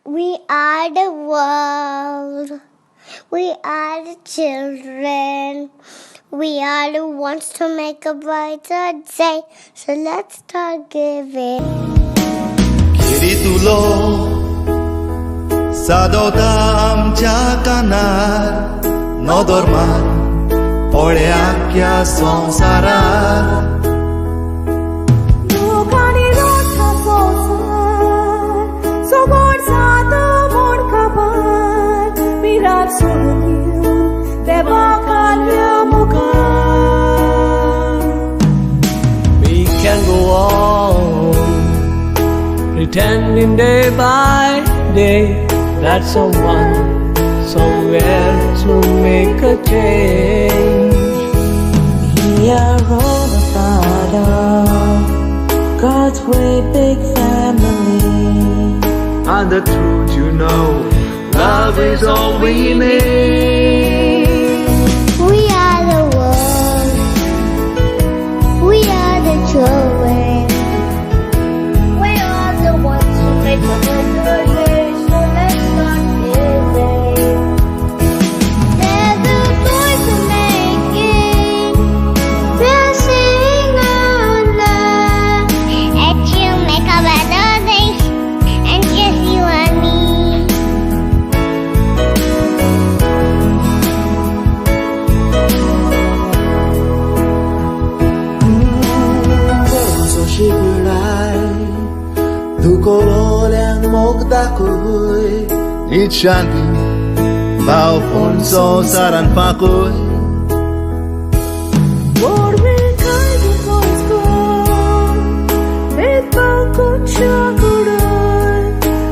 We are the world. We are the children. We are the ones to make a brighter day. So let's start giving. खेरीतुलो सादोता आमच्या कानार नदर मार पळय आख्या संवसारार. लोकांनी रोठा संवसार सगोड जाता मोड काबार मिरार सोडून घेवन देवा काल्या मुखार. We can go on pretending day by day that someone somewhere to make a change. We are all a part of God's great big family. And the truth you know, love is all we need. We are the world. We are the children. We are the ones who make a better day. So let's start giving. There's a choice we're making. We're saving our lives. And you make a better day. And just you and me. बरोसो शिगुळाय दुकोलोल्यांक मोग दाखय नीत शांती भावपण संवसारान फांकय. व्हडवीकाय दुखोस कर भेदभाव कोनशा कुडय.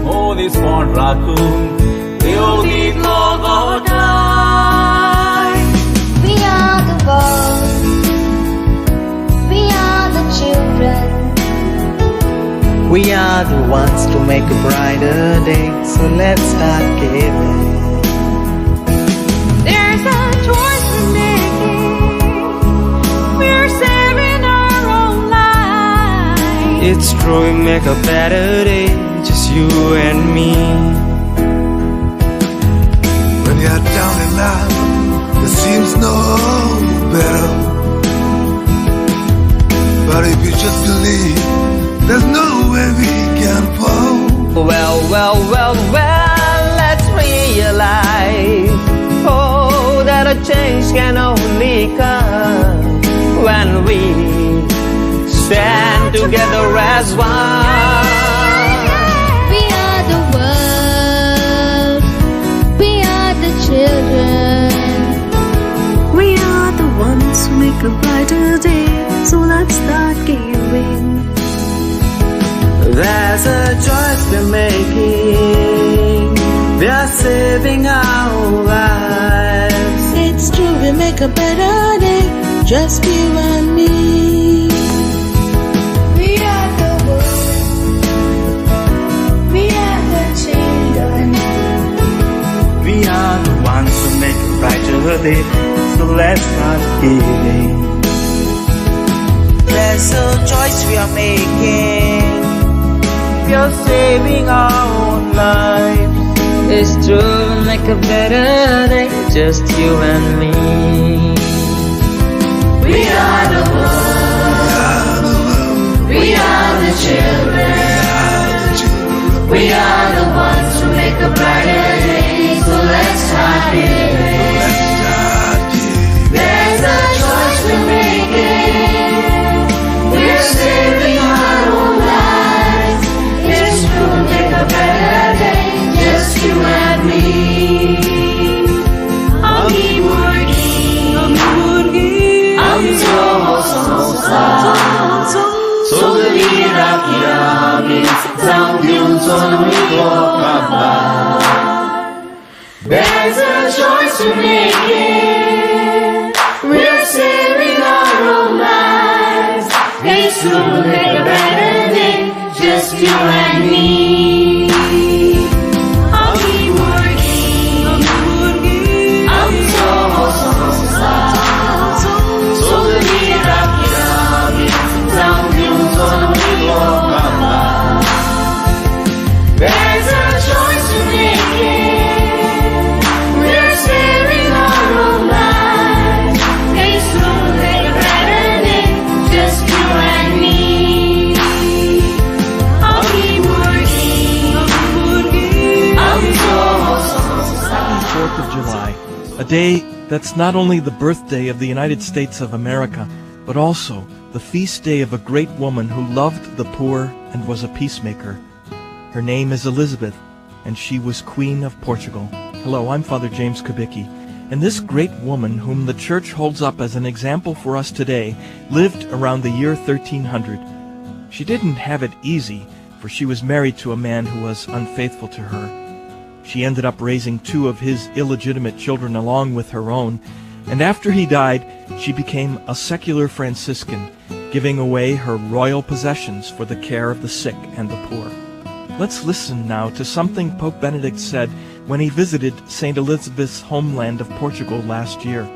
मनीसपण राखून देव दितलो गोठाय. We are the world. We are the children. We are the ones to make a brighter day, so let's start giving. There's a choice we're making. We're saving our own lives. It's true, we make a better day, just you and me. When you're down and out, there seems no better. But if you just believe, there's no way we can fall. Well, well, well, well, let's realize, oh, that a change can only come when we stand together as one. We are the world. We are the children. We are the ones who make a brighter day. So let's start giving. There's a choice we're making. We are saving our lives. It's true, we make a better day, just you and me. We are the world. We are the children. We are the ones who make a brighter day, so let's start giving. There's a choice we are making. We are saving our own lives. It's true, we make a better day, just you and me. We are the world. We are the children. We are the ones who make a brighter day. So let's start giving. There's a choice we're making. We're saving our own lives. It's true, make a better day. Just you and me. आमी भुरगीं आमचो हो संवसार सगळीं राखया आमी जावं दिवचो न्ही काबार. There's a choice we're making. We're saving our own lives. It's true, make a better day. Just you and me. आमी भुरगीं आमचो हो संवसार सगळीं राखया आमी जावं दिवचो न्ही काबार. There's a choice. day that's not only the birthday of the United States of America, but also the feast day of a great woman who loved the poor and was a peacemaker. Her name is Elizabeth, and she was Queen of Portugal. Hello, I'm Father James Kubicki, and this great woman whom the Church holds up as an example for us today lived around the year 1300. She didn't have it easy, for she was married to a man who was unfaithful to her. She ended up raising two of his illegitimate children along with her own, and after he died, she became a secular Franciscan, giving away her royal possessions for the care of the sick and the poor. Let's listen now to something Pope Benedict said when he visited St. Elizabeth's homeland of Portugal last year.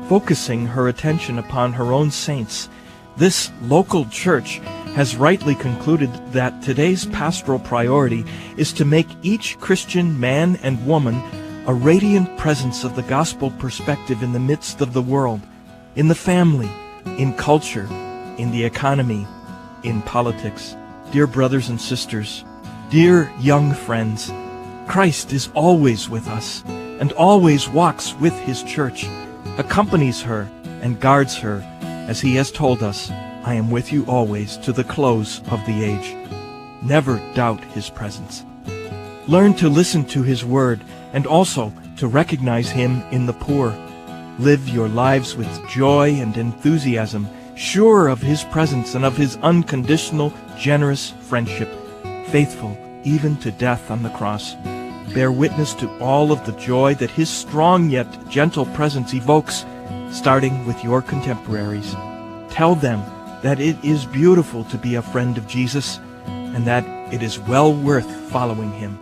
Focusing her attention upon her own saints, this local church has rightly concluded that today's pastoral priority is to make each Christian man and woman a radiant presence of the gospel perspective in the midst of the world, in the family, in culture, in the economy, in politics. Dear brothers and sisters, dear young friends, Christ is always with us and always walks with his church, accompanies her and guards her, as he has told us, I am with you always to the close of the age. Never doubt his presence. Learn to listen to his word and also to recognize him in the poor. Live your lives with joy and enthusiasm, sure of his presence and of his unconditional, generous friendship, faithful even to death on the cross. Bear witness to all of the joy that his strong yet gentle presence evokes, starting with your contemporaries. Tell them that it is beautiful to be a friend of Jesus and that it is well worth following him.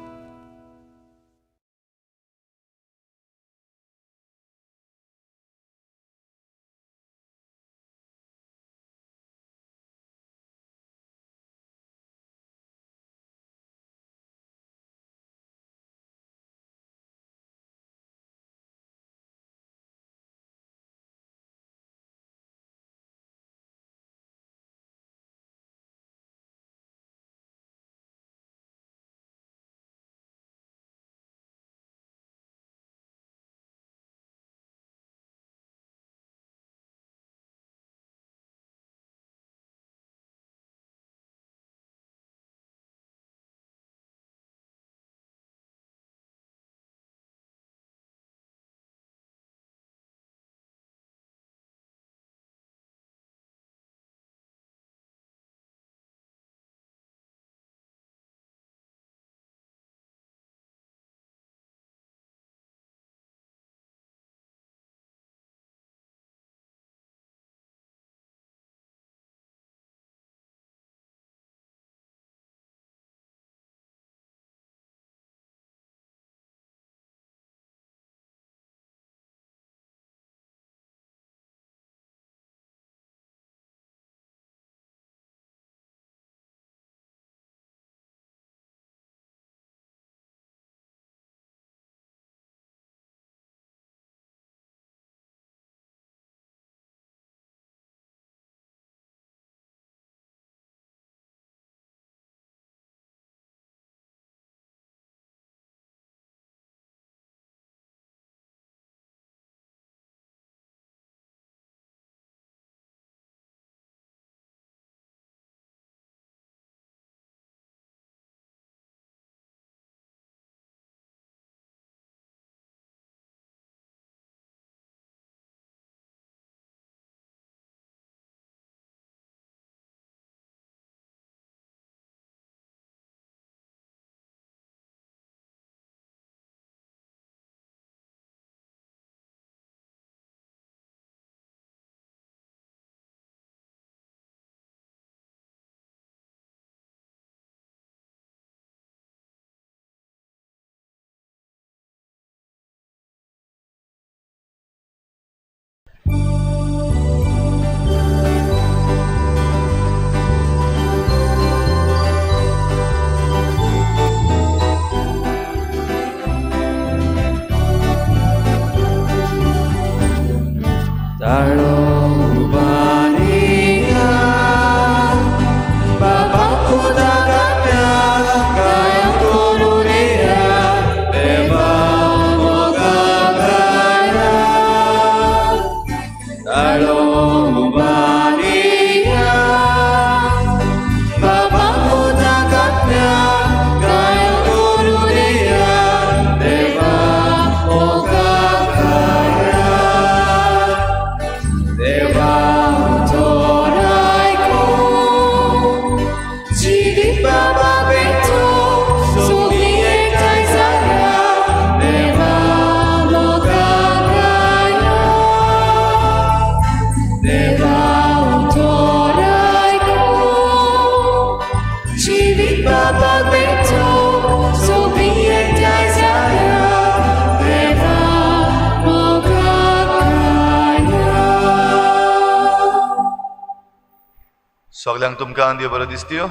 सगल्यांक तुमकां देव बरो दिसत्यो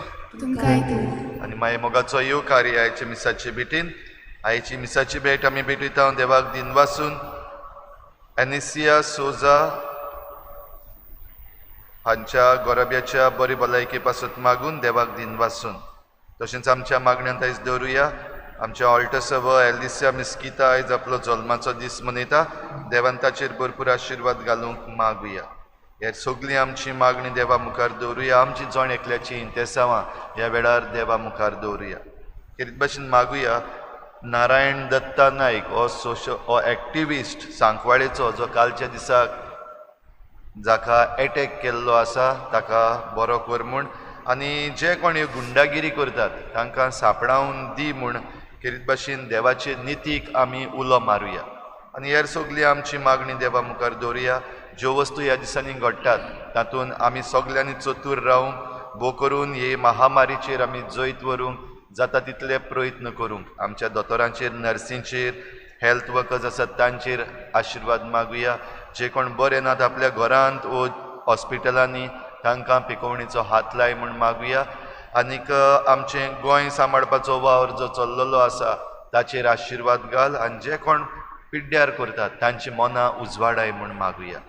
आनी मागीर मोगाचो येवकार आयच्या मिसाचे भेटीन. आयची मिसाची भेट आमी भेटयता देवाक दिनवासून एनिसिया सोजा हांच्या गोरब्याच्या बरी भलायके पासत मागून देवाक दिनवासून. तशेंच आमच्या मागण्यांत आयज दवरुया आमच्या ऑल्टसव एलिसिया मिस्किता आयज आपलो जल्माचो दीस मनयता. देवान ताचेर भरपूर आशिर्वाद घालूंक मागुया. हे सगळीं आमची मागणी देवा मुखार दवरुया. आमची जण एकल्याची इंतेसांवां ह्या वेळार देवा मुखार दवरुया. खेरीत भाशेन मागुया नारायण दत्ता नायक हो सोशल हो एक्टिविस्ट सांकवाळेचो जो कालच्या दिसाक जाका एटॅक केल्लो आसा ताका बरो कर म्हूण आनी जे कोण ह्यो गुंडागिरी करतात तांकां सांपडावन दी म्हूण खेरीत भाशेन देवाचे नितीक आमी उलो मारुया. आनी हेर सगळी आमची मागणी देवा मुखार दवरुया. ज्यो वस्तू ह्या दिसांनी घडटात तातूंत आमी सगल्यांनी चतूर रावूंक भोव करून हे महामारीचेर आमी जैत व्हरूंक जाता तितले प्रयत्न करूंक आमच्या दोतोरांचेर नर्सींचेर हेल्थ वर्कर्स आसात तांचेर आशिर्वाद मागुया. जे कोण बरे नात आपल्या घरांत वो हॉस्पिटलांनी तांकां पिकोवणीचो हात लाय म्हूण मागुया. आनीक आमचें गोंय सांबाळपाचो वावर जो चल्लेलो आसा ताचेर आशिर्वाद घाल आनी जे कोण पिड्ड्यार करतात तांची मनां उजवाडाय म्हूण मागुया.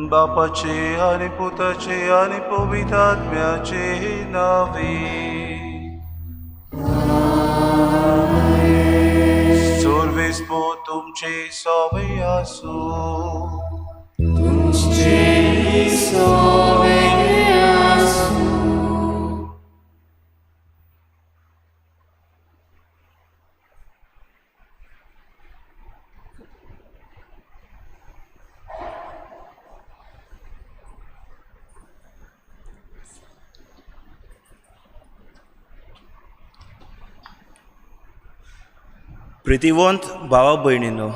बापाचे आनी पुताचे आनी पवित्र आत्म्याचे नावे. सर्वेस्पो तुमचे सवे आसूं. तुमचे सवे आसूं. प्रितिवंत भावा भयणीनो,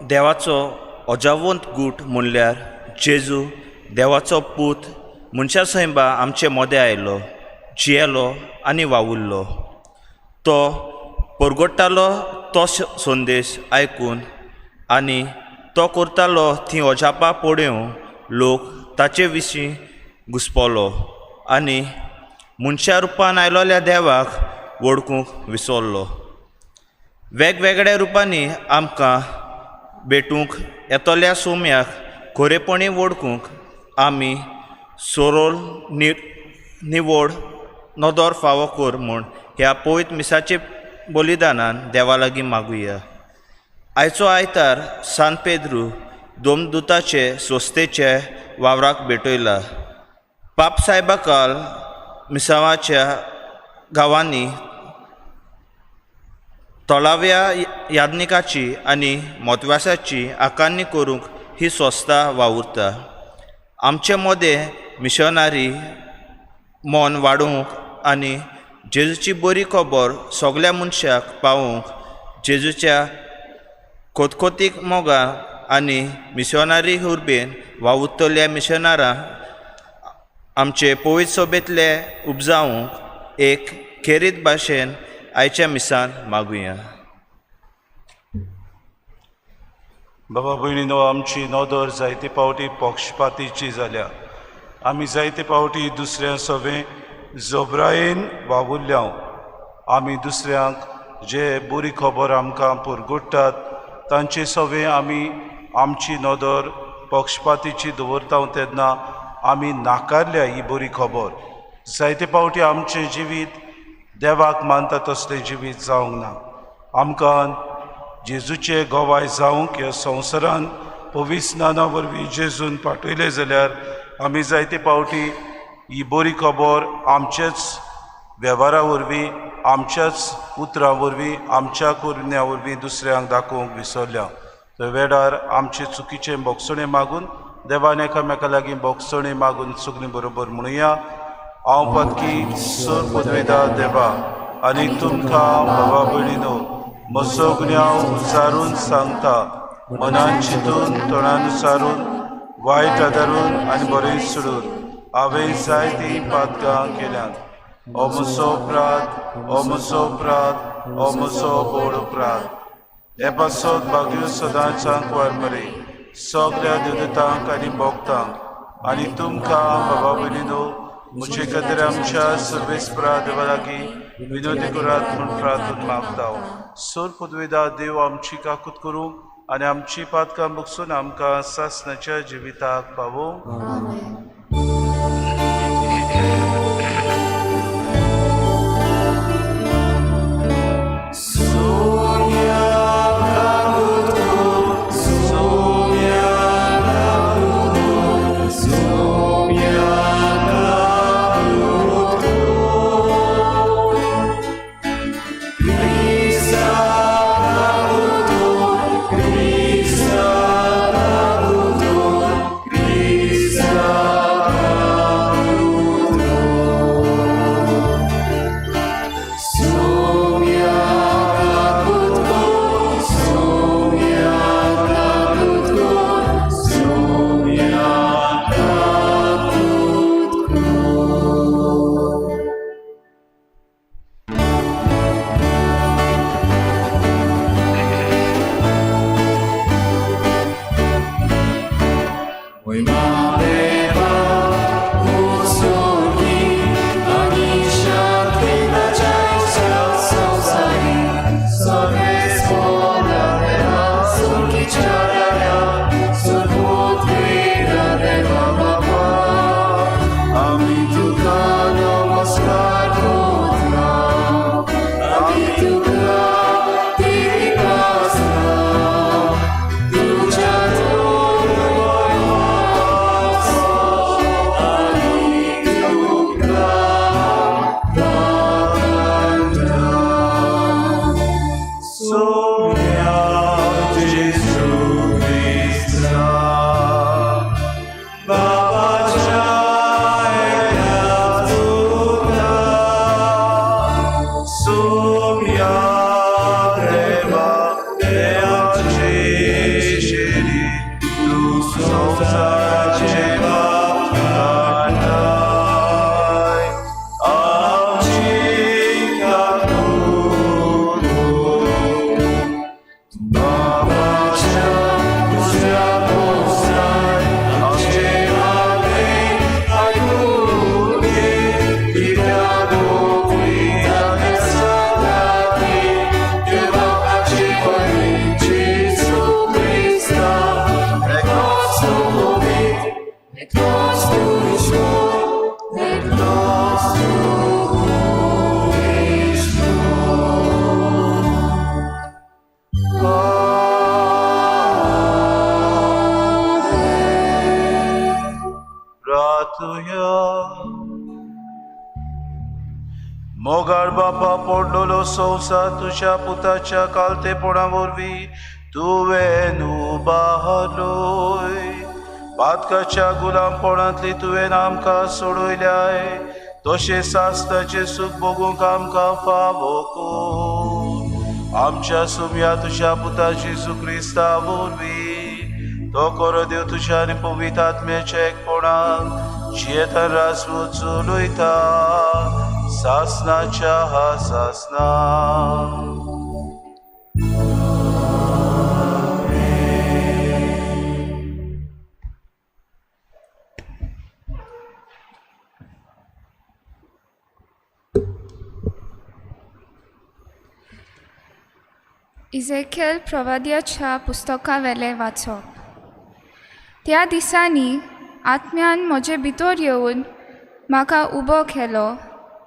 देवाचो अजावंत गूट म्हणल्यार जेजू देवाचो पूत मनशा सैंबा आमचे मोदें आयलो, जियेलो आनी वावुरलो. तो परगट्टालो तो संदेश आयकून आनी तो करतालो ती अजापां पळोवन लोक ताचे विशीं घुस्पलो आनी मनशा रुपान आयलोल्या देवाक वळखूंक विसरलो. वेगवेगळ्या रुपांनी आमकां भेटूंक येतल्या सोम्याक खरेपणी वळखूंक आमी सोरोल निवड नदर फावो कर म्हूण ह्या पवित्र मिसाचे बलिदानान देवा लागीं मागुया. आयचो आयतार सान पेद्रू दोमदुताचे संस्थेचे वावराक भेटयला. पाप सायबा काल मिसावाच्या गांवांनी तळाव्या याज्ञिकाची आनी म्हत्वासाची आकारणी करूंक ही संस्था वावुरता. आमचे मदें मिशनारी मन वाडोवंक आनी जेजूची बरी खबर सगल्या मनशाक पावोवंक जेजूच्या खोतखोतीक मोगान आनी मिशनारी उर्बेन वावुरतल्या मिशनारां आमचे पवित्र सभेंतले उपजावंक एक खेरीत भाशेन आयच्या मिसान मागुया. बाबा भयणीनो, आमची नदर जायते पावटी पक्षपातीची जाल्या. आमी जायते पावटी दुसऱ्या सवे जबरायेन वावुरल्या. आमी दुसऱ्यांक जे बरी खबर आमकां पुरगुट्टात तांचे सवे आमी आमची नदर पक्षपातीची दवरता तेन्ना आमी नाकारल्या ही बरी खबर. जायते पावटी आमचें जिवीत देवाक मानता तसलें जिवीत जावंक ना. आमकां जेजूचे गवाय जावंक ह्या संवसारान पवित्र नाना वरवीं जेजून पाठयलें जाल्यार आमी जायते पावटी ही बरी खबर आमचेच वेव्हारा वरवीं, आमच्याच उतरां वरवीं, आमच्या करण्या वरवीं दुसऱ्यांक दाखोवंक विसरल्या. त्या वेळार आमचे चुकीचे बोगसणे मागून देवान एकामेका लागीं बोगसणे मागून सगळीं बरोबर म्हणुया. हांव पदकी सर पदवेदा देवा आनी तुमकां बाबा भयणीनो म्हजो गुन्यांव उचारून सांगता, मनान चिंतून तोंडान उचारून वायट आदारून आनी बरें सोडून हांवें जायतीं पातकां केल्यांत. ओ म्हजो अपराध, ओ म्हजो अपराध, ओ म्हजो व्हड अपराध. हे पासत भाग्य सदांचांक वारमरे सगळ्या देवदूतांक आनी भक्तांक आनी तुमकां बाबा भयणीनो म्हजे खातीर आमच्या सर्वेस्परा देवा लागीं विनोदी करात म्हूण प्रार्थना मागता. सोर पदवेदा देव आमची काकूत करूं आनी आमची पातकां बगसून आमकां सासणाच्या जिविताक पावोवं. मोगाळ बापा पडलेलो संवसार तुज्या पुताच्या कालतेपणा वरवीं तुवें उबारलोय. पातकाच्या गुलामपणांतली तुवें आमकां सोडयल्याय, तशें सासणाचें सूख भोगूंक आमकां फावो कर. आमच्या सुम्या तुज्या पुता जेजू क्रिस्ता वरवीं तो करो देव तुज्या आनी पवित्र आत्म्याच्या एकपणान जियेतान राजवट चलयता सासणाच्या हा सासना. इजेकेल प्रवाद्याच्या पुस्तकावेलें वाचप. त्या दिसांनी आत्म्यान म्हजे भितर येवन म्हाका उबो केलो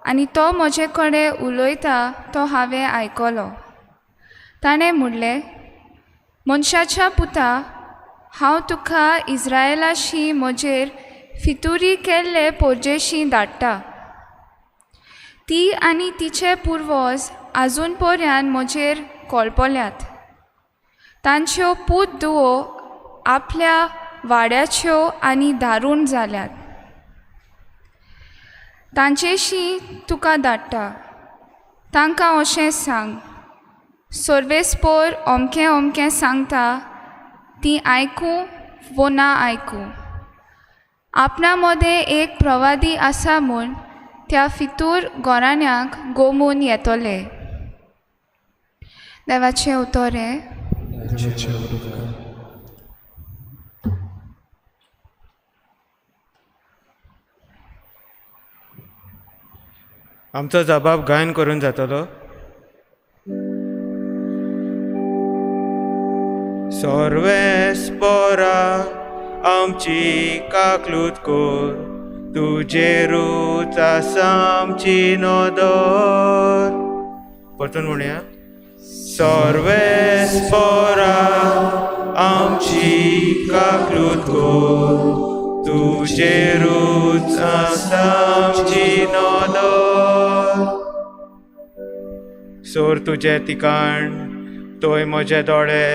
आनी तो म्हजे कडेन उलयता तो हांवें आयकलो. ताणें म्हणलें, मनशाच्या पुता, हांव तुका इस्रायलाशी म्हजेर फितुरी केल्ले पोरजेशी धाडटा. ती आनी तिचे पुर्वज आजून पर्यान म्हजेर कोलपल्यात. तांच्यो पूत दुवो आपल्या वाड्याच्यो आनी दारूण जाल्यात. तांचेशी तुका धाडटा. तांकां अशें सांग, सर्वेस्पोर अमकें अमकें सांगता ती आयकूं वो ना आयकूं. आपणा मदें एक प्रवादी आसा म्हूण त्या फितूर गोराण्याक गोमून येतोले. देवाचें उतर हें. आमचो जबाब गायन करून जातलो. सर्वेस्पोरा आमची काकलूत कोर, तुजेरूच आसा आमची नदर. परतून म्हणया. सर्वेस्पोरा आमची काकलूत कोर, तुजेरूच आसा आमची नदर. सोर तुजें ठिकाण थंय म्हजे दोळे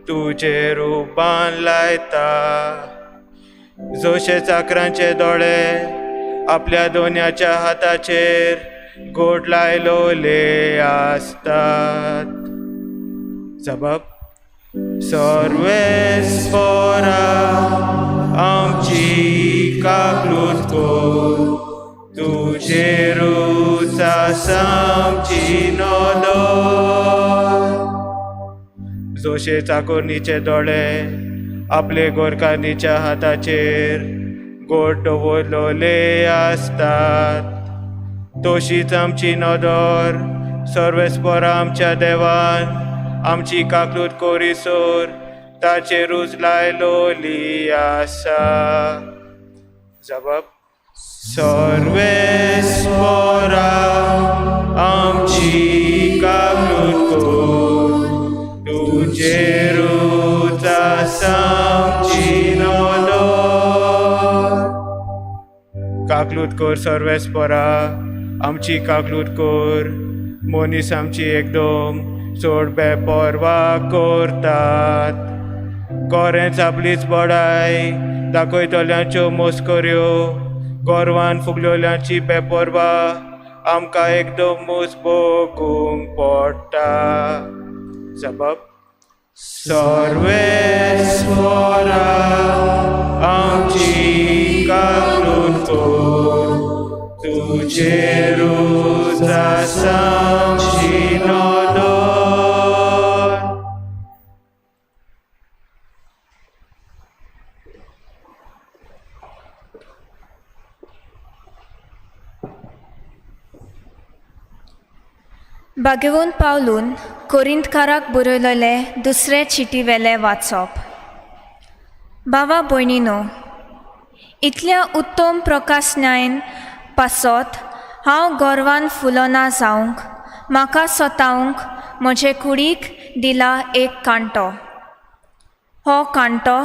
तुजे रुपान लायता. जशे चाकरांचे दोळे आपल्या दोन्याच्या हाताचेर गोड लायलोले आसतात. जबाब. सर्वेस्पोरा आमची काकलूत कोर, तुजेरूच आसा आमची नदर. जशे चाकोरणीचे दोळे आपले गोरकारणीच्या हाताचेर गोड दवरलोले आसतात, तशीच आमची नदर सर्वेस्पोरा आमच्या देवान आमची काकलूत कोरीसोर ताचेरूच लायलोली आसा. जबाब. सर्वेस्पोरा आमची काकलूत कोर, तुजेरूच आसा आमची नदर. काकलूत कोर सर्वेस्पोरा आमची काकलूत कोर, मनीस आमची एकदम चड बेपर्वा करतात. कोरेंच आपलीच बडाय दाखयतल्यांच्यो मस्कऱ्यो, गोरवान फुगलोल्यांची बेपर्वा आमकां एकदमूच भोगूंक पडटा. जबाब. सर्वेस्पोरा आमची काकलूत कोर, तुजेरूच आसा आमची नदर. भाग्यवंत पावलून कोरिंतकाराक बरयलेले दुसरे चिटीवेले वाचप. बाबा भयणीनो, इतल्या उत्तम प्रकाशनायन पासत हांव गर्वान फुलना जावंक म्हाका सोतावंक म्हजे कुडीक दिला एक कांटो. हो कांटो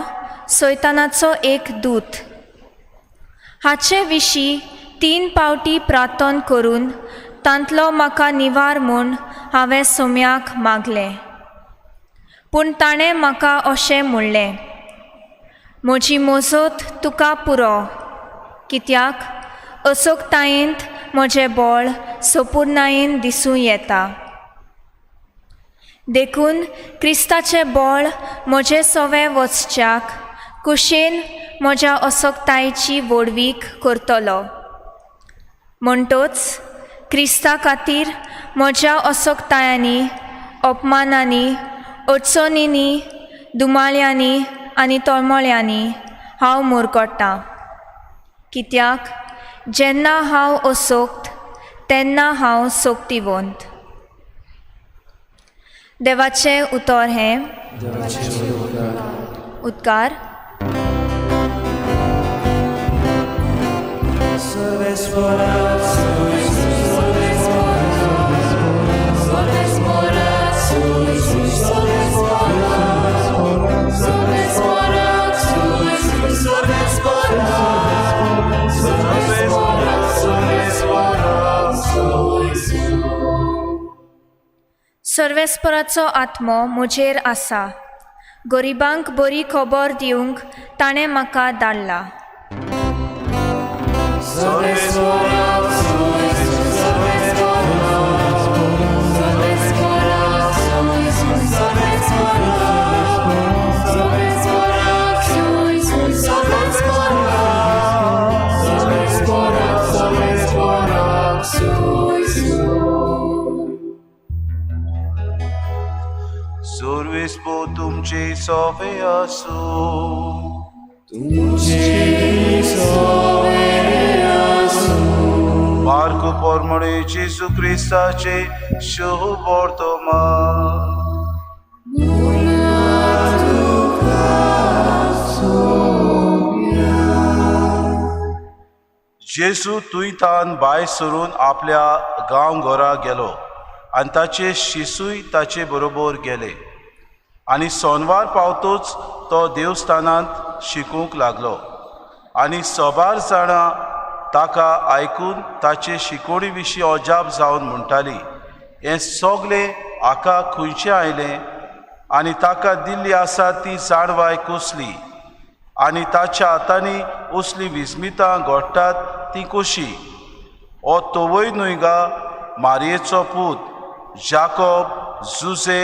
सैतानाचो एक दूत. हाचे विशीं 3 पावटी प्रार्थन करून तांतलो म्हाका निवार म्हूण हांवें सोम्याक मागलें. पूण ताणें म्हाका अशें म्हणलें, म्हजी मोजत तुका पुरो, कित्याक असोकतायेंत म्हजें बळ सोपुर्णायेन दिसूं येता. देखून क्रिस्ताचें बळ म्हजें सवें वचच्याक कुशेन म्हज्या असोकतायेची व्हडवीक करतलो. म्हणटोच क्रिस्ता खातीर म्हज्या असोकतायांनी, अपमानांनी, अडचणींनी, दुमाळ्यांनी आनी तळमळ्यांनी हांव मुरगट्टां. कित्याक जेन्ना हांव असोक्त तेन्ना हांव सोक्तिवंत. देवाचें उतर हें. उदकार. सर्वेस्पराचो आत्मो म्हजेर आसा, गरिबांक बरी खबर दिवंक ताणें म्हाका धाडला. सोवे आसूं. तुमचे सोवे आसूं. मार्कू पोरमणे जेजू क्रिस्ताचे शुभ वर्तमान. जेजू तुयतान भायर सरून आपल्या गांव घरा गेलो आनी ताचे शिसूय ताचे बरोबर गेले. आनी सोनवार पावतूच तो देवस्थानांत शिकूंक लागलो आनी सबार जाणां ताका आयकून ताचे शिकोवणी विशीं अजाप जावन म्हणटाली, हें सगलें हाका खंयचें आयलें आनी ताका दिल्ली आसा ती जाणवाय कसली आनी ताच्या हातांनी असलीं विस्मितां घडटात ती कशी? हो तोवय न्हय गा मारयेचो पूत, जाकोब, जुजे,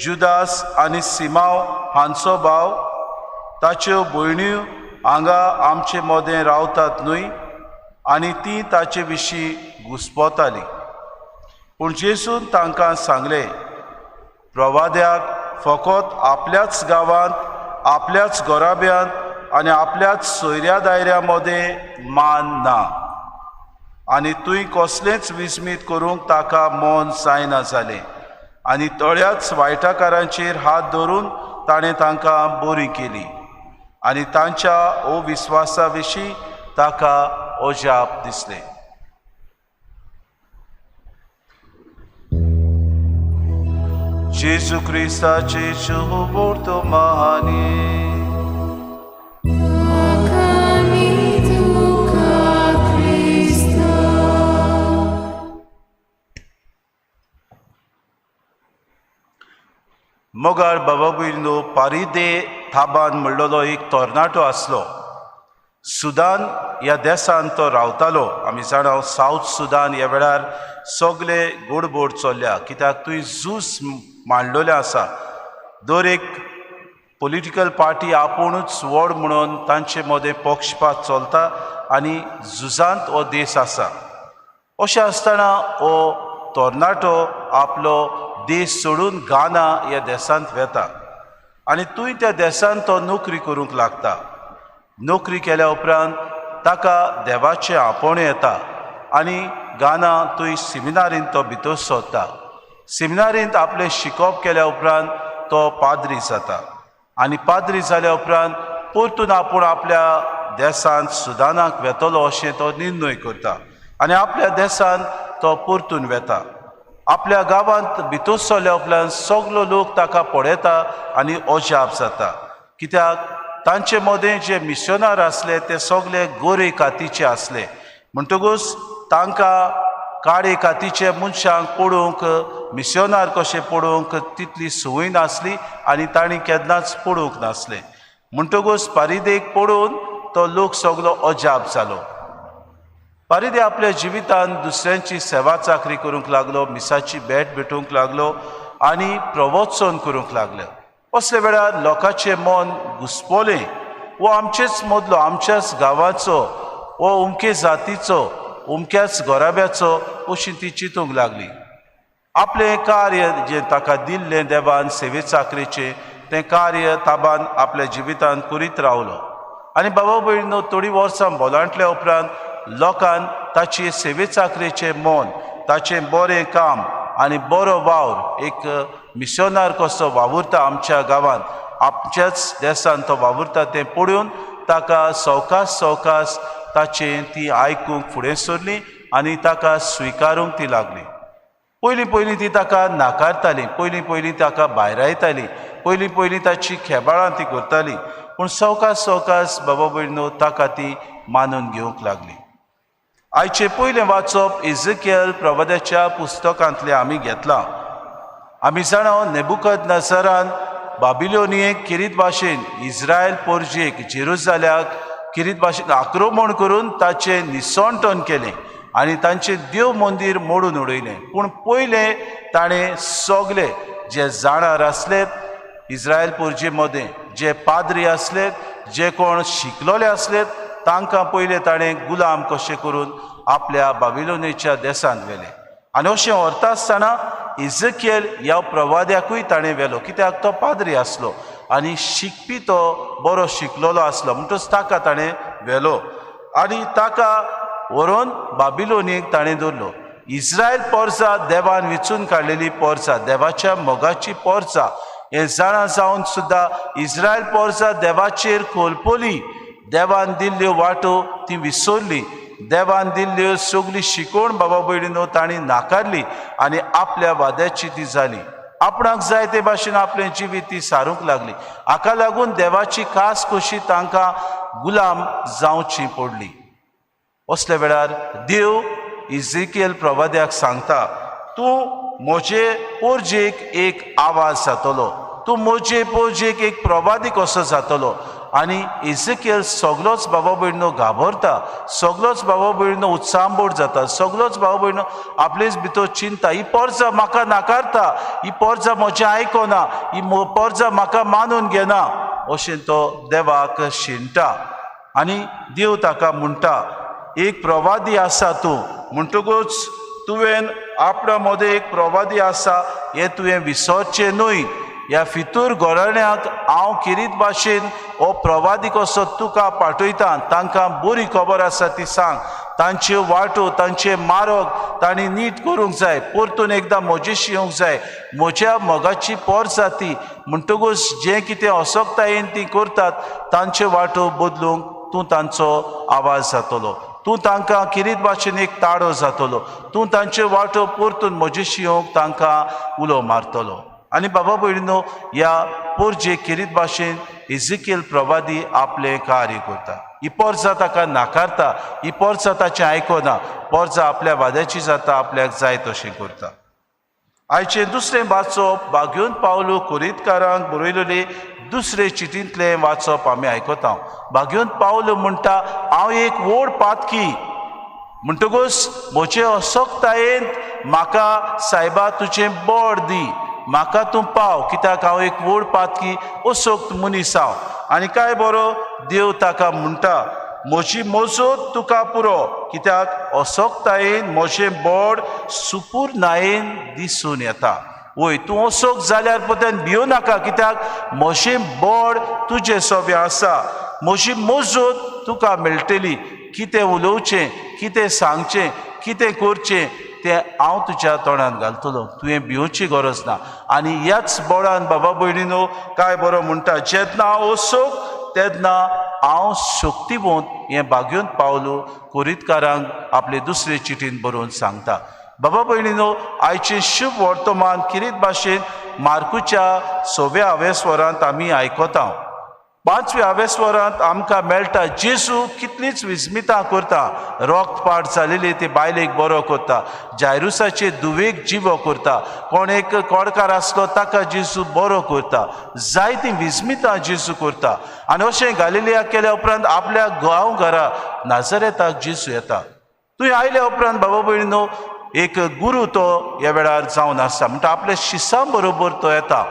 जुदास आनी सिमांव हांचो भाव? ताच्यो भयण्यो हांगा आमचे मदें रावतात न्हय? आनी ती ताचे विशीं घुस्पताली. पूण जेजून तांकां सांगलें, प्रवाद्याक फकत आपल्याच गांवांत, आपल्याच घराब्यांत आनी आपल्याच सोयऱ्या दायऱ्या मदें मान ना. आनी तुंय कसलेंच विस्मीत करूंक ताका मन जायना जालें आनी थोड्याच वायटाकारांचेर हात धरून ताणें तांकां बरी केली आनी तांच्या अविस्वासा विशीं ताका अजाप दिसलें. जेजू क्रिस्ताचे शुभ वर्तमान. मोगाळ बाबा भयणीनो, पारिदे थाबान म्हणलेलो एक तरणाटो आसलो. सुदान ह्या देशांत तो रावतालो. आमी जाणा सावथ सुदान ह्या वेळार सगळे गोडबोड चल्ल्या, कित्याक थंय झूज मांडलेलें आसा. दर एक पॉलिटिकल पार्टी आपुणूच व्हड म्हणून तांचे मदें पक्षपात चलता आनी झुजांत हो देश आसा. अशें आसतना हो तरणाटो आपलो देश सोडून गाना ह्या देशांत वेता आनी थंय त्या देशांत तो नोकरी करूंक लागता. नोकरी केल्या उपरांत ताका देवाचें आपोवणें येता आनी गाना थंय सिमिनारींत तो भितर सरता. सिमिनारींत आपलें शिकप केल्या उपरांत तो पाद्री जाता आनी पाद्री जाल्या उपरांत परतून आपूण आपल्या देशांत सुदानाक वेतलो अशें तो निर्णय करता आनी आपल्या देशांत तो परतून वेता. आपल्या गांवांत भितर सरल्या उपरांत सगलो लोक ताका पळयता आनी अजाप जाता, कित्याक तांचे मदें जे मिशनार आसले ते सगले गोरे कातीचे आसले. म्हणटकूच तांकां काळे कातीचे मनशांक पळोवंक, मिशनार कशें पळोवंक तितली संवय नासली आनी तांणी केन्नाच पळोवंक नासलें. म्हणटकूच पारिदेक पळोवन तो लोक सगलो अजाप जालो. पारिदे आपल्या जिवितांत दुसऱ्यांची सेवा चाकरी करूंक लागलो, मिसाची भेट भेटूंक लागलो आनी प्रवचन करूंक लागलो. असल्या वेळार लोकांचें मन घुस्पलें, हो आमचेच मदलो, आमच्याच गांवाचो, हो अमके जातीचो, अमक्याच घराब्याचो अशी ती चिंतूंक लागली. आपलें कार्य जें ताका दिल्लें देवान सेवे चाकरेचें तें कार्य ताबान आपल्या जिवितांत करीत रावलो. आनी बाबा भयणीनो, थोडीं वर्सां बोलांटल्या उपरांत लोकान ताचे सेवे चाकरेचें मन, ताचें बरें काम आनी बरो वावर, एक मिशनार कसो वावुरता आमच्या गांवांत, आमच्याच देशांत तो वावुरता तें पळोवन ताका सवकास सवकास ताचें ती आयकूंक फुडें सरली आनी ताका स्विकारूंक ती लागली. पयलीं पयलीं ती ताका नाकारताली, पयलीं पयलीं ताका भायरायताली, पयलीं पयलीं ताची खेबाळां ती करताली, पूण सवकास सवकास बाबा भयणीनो ताका ती मानून घेवंक लागली. आयचें पयलें वाचप इझेकियल प्रवाद्याच्या पुस्तकांतलें आमी घेतलां. आमी जाणा नेबुकदनेझरान बाबिलोनियेक किरीत भाशेन इस्रायल पोरजेक जेरुजाल्याक किरीत भाशेन आक्रमण करून ताचें निसणटन केलें आनी तांचें देव मंदीर मोडून उडयलें. पूण पयलें ताणें सगले जे जाणार आसले इस्रायल पोरजे मदें, जे पाद्री आसले, जे कोण शिकलोले आसले, तांकां पयलें ताणें गुलाम कशें करून आपल्या बाबिलोनेच्या देशांत व्हेलें. आनी अशें व्हरता आसतना इझेकियल ह्या प्रवाद्याकूय ताणें व्हेलो, कित्याक तो पाद्री आसलो आनी शिकपी तो बरो शिकलेलो आसलो, म्हणटच ताका ताणें व्हेलो आनी ताका व्हरोन बाबिलोनीक ताणें दवरलो. इस्रायल पोरसा देवान विचून काडलेली पोरसा, देवाच्या मोगाची पोरसा हें जाणा जावन सुद्दां इस्रायल पोरसा देवाचेर कोलपोली. देवान दिल्ल्यो वाटो ती विसरली, देवान दिल्ल्यो सगली शिकोवण बाबा भयणीनो तांणी नाकारली आनी आपल्या वाद्याची ती जाली. आपणाक जाय ते भाशेन आपलें जिवीत ती सारूंक लागली. हाका लागून देवाची खास खोशी तांकां गुलाम जावची पडली. असल्या वेळार देव इजिकियल प्रवाद्याक सांगता, तूं म्हजे पोरजेक एक आवाज जातलो, तूं म्हजे पोरजेक एक प्रवादी कसो जातलो. आनी इजिकियल सगलोच बाबा भयणीनो घाबरता, सगलोच बाबा भयणीनो उत्सांबोड जाता, सगलोच बाबा भयणीनो आपलेच भितर चिंता, ही पोरजा म्हाका नाकारता, ही पोरजा म्हजें आयकना, ही पोरजा म्हाका मानून घेना अशें तो देवाक शिणटा. आनी देव ताका म्हणटा, एक प्रवादी आसा तूं, म्हणटकूच तुवें आपणा मदें एक प्रवादी आसा हें तुवें विसरचें न्हय. ह्या फितूर घराण्याक हांव किरीत भाशेन हो प्रवादी कसो तुका पाठयता, तांकां बरी खबर आसा ती सांग, तांच्यो वाटो तांचे मार्ग तांणी नीट करूंक जाय, परतून एकदां म्हजेशी येवंक जाय, म्हज्या मोगाची पोरसा ती. म्हणटकूच जें कितें असक्तायेन ती करतात तांच्यो वाटो बदलूंक तूं तांचो आवाज जातलो, तूं तांकां किरीत भाशेन एक ताडो जातलो, तूं तांच्यो वाटो परतून म्हजेशी येवंक तांकां उलो मारतलो. आनी बाबा भयणीनो ह्या पोरजे किरीत भाशेन इजिकियल प्रवादी आपलें कार्य करता. ही पोरजा ताका नाकारता, ही पोरजा ताचें आयकना, पोरजा आपल्या वाद्याची जाता, आपल्याक जाय तशें करता. आयचें दुसरें वाचप बागयोन पावलो कोरितकारांक बरयलेले दुसरे चिटींतलें वाचप आमी आयकता. बागयोन पावलो म्हणटा, हांव एक व्हड पातकी, म्हणटकूच म्हजे असक्तायेन म्हाका सायबा तुजें बळ दी, म्हाका तूं पाव, कित्याक हांव एक व्हड पातकी असक्त मनीस हांव. आनी काय बरो देव ताका म्हणटा, म्हजी मजत तुका पुरो, कित्याक असक्तायेन म्हजें बळ सुपूर्णायेन दिसून येता. वय तूं असोक जाल्यार पत्यान भियो नाका, कित्याक म्हजें बळ तुजें सोबें आसा, म्हजी मजत तुका मेळटली. कितें उलोवचें, कितें सांगचें, कितें करचें तें हांव तुज्या तोंडान घालतलो, तुवें भिवची गरज ना. आनी ह्याच बळान बाबा भयणीनो काय बरो म्हणटा, जेन्ना हांव असोक तेन्ना हांव शक्तिवंत हें बागयोन पावलो कोरितकारांक आपले दुसरे चिटीन बरोवन सांगता. बाबा भयणीनो आयचें शुभ वर्तमान किरीत भाशेन मार्कूच्या सव्या आवेस्वरांत आमी आयकता. पांचव्या आवेस्वरांत आमकां मेळटा जेजू कितलींच विस्मितां करता, रोगपाट जालेली ती बायलेक बरो करता, जायरुसाचे दुवेक जिवो करता, कोण एक कोडकार आसलो ताका जेजू बरो करता, जायतीं विस्मितां जेजू करता. आनी अशें गालिलिया केल्या उपरांत आपल्या गांव घरा नाजरेताक जेजू येता. तुवें आयल्या उपरांत बाबा भयणीनो एक गुरू तो ह्या वेळार जावन आसता, म्हणटा आपल्या शिसां बरोबर तो येता.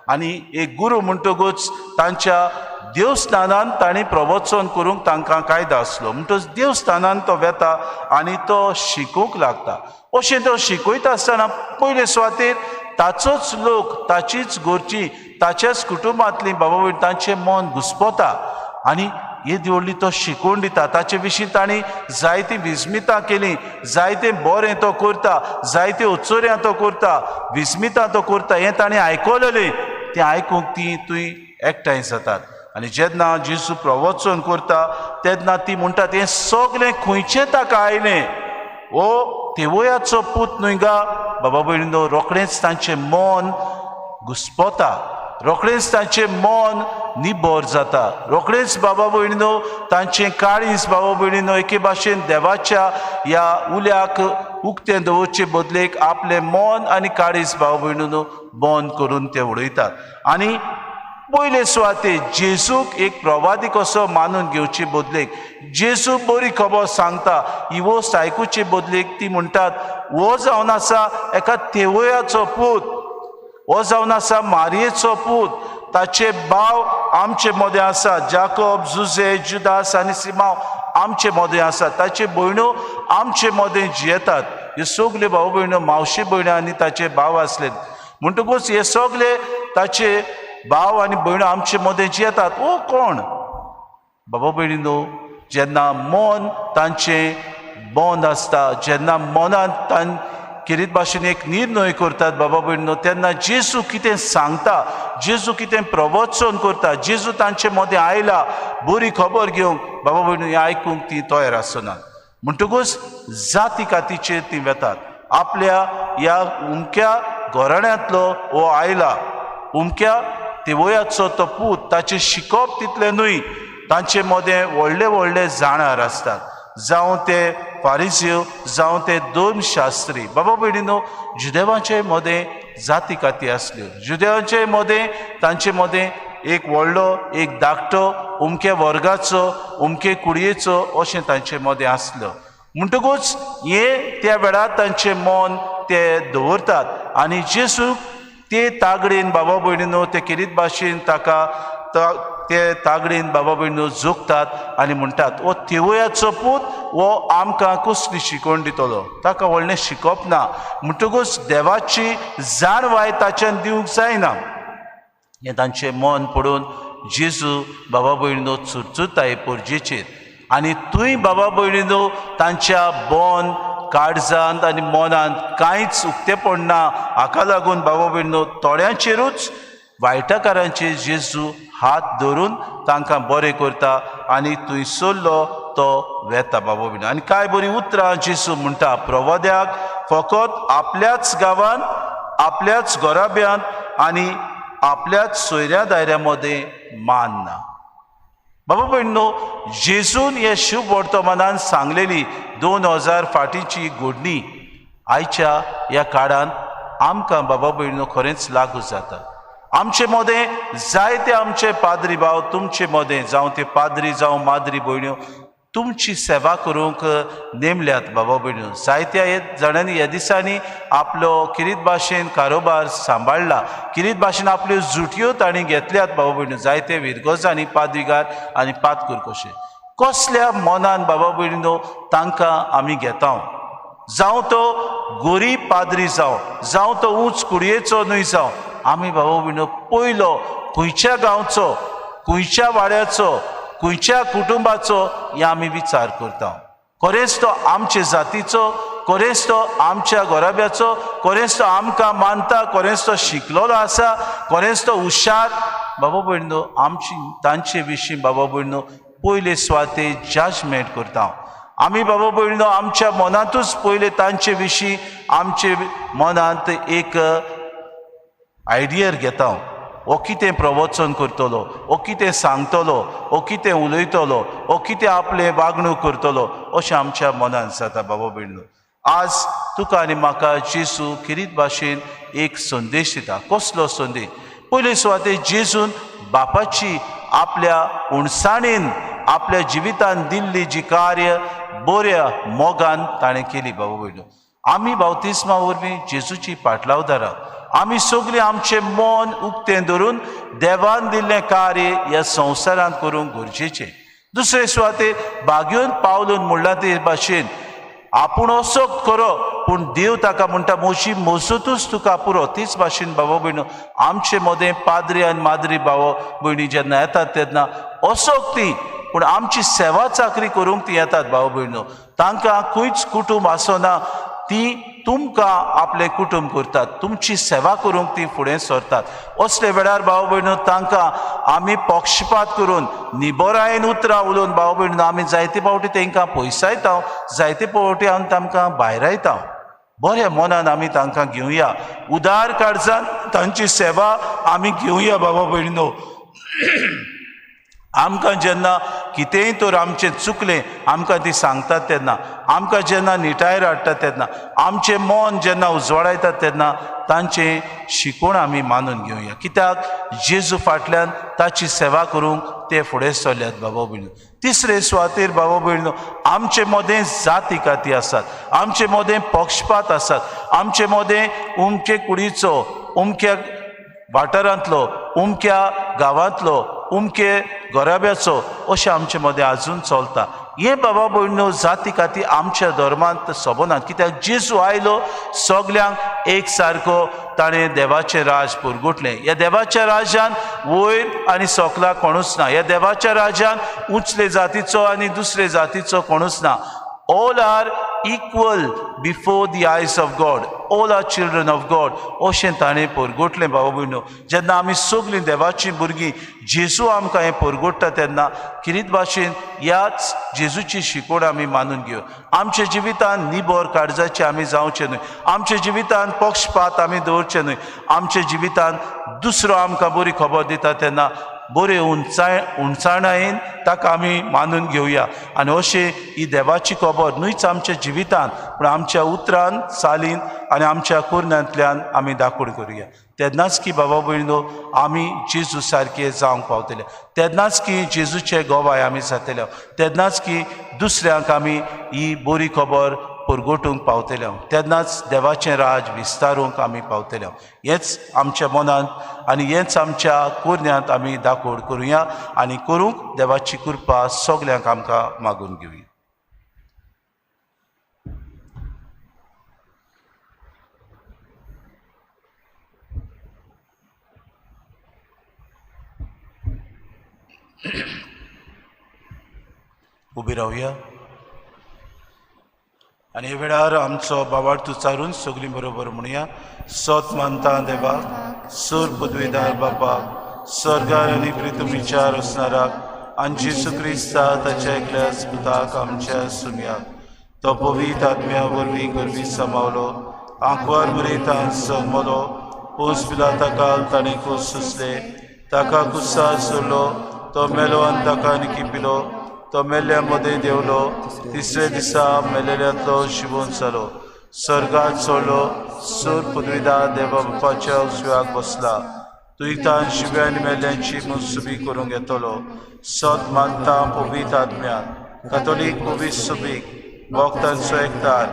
आनी एक गुरू म्हणटकूच तांच्या देवस्थानान तांणी प्रवचन करूंक तांकां कायदो आसलो, म्हणटकच देवस्थानान तो वेता आनी तो शिकोवंक लागता. अशें तो शिकयता आसतना पयले सुवातेर ताचोच लोक, ताचीच घरची, ताच्याच कुटुंबांतली बाबा भयण तांचें मन घुस्पता आनी येदी व्हडली तो शिकोवन दिता. ताचे विशीं तांणी जायतीं विस्मितां केलीं, जायतें बरें तो करता, जायते उत्सर्यां तो करता, विस्मितां तो करता, हें तांणी आयकलेलें, तें आयकूंक ती तुंय एकठांय जातात. आनी जेन्ना जेजू प्रवचन करता तेन्ना ती म्हणटा, तें सगलें खंयचें ताका आयलें, हो तेवयाचो पूत न्हय गा. बाबा भयणीनो रोखडेंच तांचें मन घुस्पता, रोखडेंच तांचें मन निबर जाता, रोखडेंच बाबा भयणीनो तांचें काळीज बाबा भयणीनो एके भाशेन देवाच्या ह्या उल्याक उक्तें दवरचे बदलेक आपलें मन आनी काळीज बाबा भयणीनो बंद करून ते उडयतात. आनी पयले सुवातेर जेजूक एक प्रवादी कसो मानून घेवचे बदलेक जेजू बरी खबर सांगता ही वस्त आयकुचे बदलेक ती म्हणटात, हो जावन आसा एका तेवयाचो पूत, हो जावन आसा मारयेचो पूत, ताचे भाव आमचे मदें आसा, जाकोब, जुजे, जुदास आनी सिमांव आमचे मदें आसा, ताचे भयण्यो आमचे मदें जियेतात. हे सगले भाव भयण्यो मावशे भयण्यो आनी ताचे भाव आसले, म्हणटकूच हे सगले ताचे भाव आनी भयणो आमचे मदें जे येतात ओ कोण बाबा भयणीनो, जेन्ना मन तांचें बंद आसता, जेन्ना मनांत किरीत भाशेन एक निर्णय करतात बाबा भयणीनो, तेन्ना जेजू कितें सांगता, जेजू कितें प्रवचन करता, जेजू तांचे मदें आयला बरी खबर घेवंक, बाबा भयणीनो हें आयकूंक ती तयार आसनात. म्हणटकूच जाती कातीचेर ती वेतात. आपल्या ह्या उमक्या घराण्यांतलो हो आयला, उमक्या देवयाचो तो पूत, ताचें शिकप तितलें न्हय, तांचे मदें व्हडले व्हडले जाणार आसतात, जावं ते फारिजीव, जावं ते धर्मशास्त्री. बाबा भयणीनो, जुदेवांचे मदें जाती काती आसल्यो. जुदेवांचे मदें तांचे मदें एक व्हडलो एक धाकटो, उमके वर्गाचो, उमके कुडयेचो अशें तांचे मदें आसलो. म्हणटकूच हे त्या वेळार तांचें मन ते दवरतात आनी जेजू ते तागडेन बाबा भयणीनो ते किरीत भाशेन ताका ते तागडेन बाबा भयणीनो जोखतात आनी म्हणटात, हो तेवयाचो पूत, हो आमकां कसली शिकवण दितलो, ताका व्हडलें शिकप ना. म्हणटकूच देवाची जाणवाय ताच्यान दिवंक जायना. हें तांचें मन पडून जेजू बाबा भयणीनो चुरचुरताय पोरजेचेर आनी थंय बाबा भयणीनो तांच्या बन काळजांत आनी मनांत कांयच उक्तेपण ना. हाका लागून बाबा भयणीनो थोड्यांचेरूच वायटकारांचेर जेजू हात धरून तांकां बरें करता आनी थंय सरलो तो वेता बाबा भयणीनो. आनी कांय बरीं उतरां जेजू म्हणटा, प्रवाद्याक फकत आपल्याच गांवांत, आपल्याच घराब्यांत आनी आपल्याच सोयऱ्या दायऱ्या मदें मान ना. बाबा भयणीनो, जेजून हे शुभ वर्तमानान सांगलेली 2000 फाटींची घडणी आयच्या ह्या काळांत आमकां बाबा भयणीनो खरेंच लागू जाता. आमचे मदें जायते आमचे पाद्री भाव, तुमचे मदें जावं ते पाद्री जावं माद्री भयण्यो, तुमची सेवा करूंक नेमल्यात बाबा भयणीनो. जायत्या जाणांनी ह्या दिसांनी आपलो किरीत भाशेन कारोबार सांबाळ्ळा, किरीत भाशेन आपल्यो जुटयो तांणी घेतल्यात बाबा भयणीनो. जायते विरगोजांनी पाद्रीगार आनी पातकूर कशे कसल्या मनान बाबा भयणीनो तांकां आमी घेता, जावं तो गोरीब पाद्री जावं, जावं तो उंच कुडयेचो न्हय जावं, आमी बाबा भयणीनो पयलो खंयच्या गांवचो, खंयच्या वाड्याचो, खंयच्या कुटुंबाचो हे आमी विचार करता. खरेंच तो आमचे जातीचो, खरेंच तो आमच्या घराब्याचो, खरेंच तो आमकां मानता, खरेंच तो शिकलेलो आसा, खरेंच तो हुशार. बाबा भयणीनो, आमची तांचे विशीं बाबा भयणीनो पयले सुवाते जजमेंट करता आमी. बाबा भयणीनो, आमच्या मनांतूच पयले तांचे विशीं आमचे मनांत एक आयडियर घेता, हो कितें प्रवचन करतलो, हो कितें सांगतलो, हो कितें उलयतलो, हो कितें आपलें वागणूक करतलो, अशें आमच्या मनांत जाता. बाबा भयणीनो, आज तुका आनी म्हाका जेजू किरीत भाशेन एक संदेश दिता. कसलो संदेश? पयले सुवाते जेजून बापाची आपल्या उणसाणेन आपल्या जिवितान दिल्ली जी कार्य बऱ्या मोगान ताणें केली. बाबा भयणीनो, आमी बावतिस्मा वरवीं जेजूची पाटलावदारां आमी सगळीं आमचें मन उक्तें धरून देवान दिल्लें कार्य ह्या संवसारांत करूंक गरजेचें. दुसरे सुवातेर बागेवन पावलून म्हणलां ते भाशेन आपूण असो खरो पूण देव ताका म्हणटा म्हजी मजतूच तुका पुरो. तीच भाशेन बाबा भयणो आमचे मदें पाद्री आनी माद्री भाव भयणी जेन्ना येतात तेन्ना असोक ती पूण आमची सेवा चाकरी करूंक ती येतात. भाव भयणो तांकां खंयच कुटूंब आसना, ती तुमकां आपलें कुटूंब करतात, तुमची सेवा करूंक ती फुडें सरतात. असले वेळार भाव भयणो तांकां आमी पक्षपात करून निबरायेन उतरां उलोवन भाव भयणो आमी जायते फावटी तांकां पयसायता, जायते फावटी आमी तांकां भायरायता. बऱ्या मनान आमी तांकां घेवया, उदार काळजान तांची सेवा आमी घेवया. बाबा भयणो आमकां जेन्ना कितेंय तर आमचें चुकलें आमकां ती सांगतात तेन्ना, आमकां जेन्ना निटायर हाडटात तेन्ना, आमचें मन जेन्ना उजवाडायतात तेन्ना तांचें शिकवण आमी मानून घेवया. कित्याक जेजू फाटल्यान ताची सेवा करूंक ते फुडें सरल्यात. बाबा भयणो तिसरे सुवातेर बाबा भयणो आमचे मदें जाती काती आसात, आमचे मदें पक्षपात आसात, आमचे मदें उमके कुडीचो, उमक्या वाठारांतलो, उमक्या गांवांतलो, उमके घराब्याचो अशें आमचे मदें आजून चलता. हे बाबा भयणो जाती खातीर आमच्या धर्मांत सोबनात, कित्याक जेजू आयलो सगल्यांक एक सारको ताणें देवाचें राज पुरगुटलें. ह्या देवाच्या राज्यान वयर आनी सोकला कोणूच ना, ह्या देवाच्या राज्यान उंचले जातीचो आनी दुसरे जातीचो कोणूच ना. All are equal before the eyes of God, all are children of God अशें ताणें परगटलें. बाबा भयणो, जेन्ना आमी सगलीं देवाचीं भुरगीं जेजू आमकां हें परगट्टा तेन्ना किरीत भाशेन ह्याच जेजूची शिकवण आमी मानून घेवं. आमच्या जिवितान निबर काळजाचें आमी जावचें न्हय, आमच्या जिवितान पक्षपात आमी दवरचें न्हय, आमच्या जिवितान दुसरो आमकां बरी खबर दिता तेन्ना बरे उंचाणायेन ताका आमी मानून घेवया. आनी अशें ही देवाची खबर न्हूच आमच्या जिवितान पूण आमच्या उतरान, चालीन आनी आमच्या कुरण्यांतल्यान आमी दाखोवण करुया. तेन्नाच की बाबा भयणो आमी जेजू सारके जावंक पावतले, तेन्नाच की जेजूचे गोवाय आमी जातले, तेन्नाच की दुसऱ्यांक आमी ही बरी खबर परगटूंक पावतले, तेन्नाच देवाचें राज विस्तारूंक आमी पावतले. हेंच आमच्या मनांत आनी हेंच आमच्या कोरण्यांत आमी दाखोवण करुया आनी करूंक देवाची कृपा सगल्यांक आमकां मागून घेवया. उबी रावया आनी हे वेळार आमचो बाबार्थ उच्चारून सगळीं बरोबर म्हणया. सत मानता देवाक, सूर पदवीदार बापाक, स्वर्गार आनी पृथ्वीच्या रचणाराक आनी जेजू क्रिस्ता ताच्या एकल्या पुताक आमच्या सुमयाक, तो पवित्र आत्म्या वरवीं गर्भी समावलो, आंकवार मरेतान जगमलो, पोस पिलाता ताणें कोस सोंसले, ताका कुसार सोडलो, तो मेलो आनी ताका निकिपिलो, तो मेल्ल्या मदें देंवलो, तिसरे दिसा मेलेल्यांतलो जिवोन जालो, स्वर्गात चडलो, सूर पदवीदार देवा बापाच्या उजव्याक बसला, तुयतान शिव्या आनी मेल्ल्यांची मनसुबी करूंक येतलो. सत मानता पवित्र आत्म्यान, कातोलीक पवित्र सुबीक, भक्तांचो एकतार,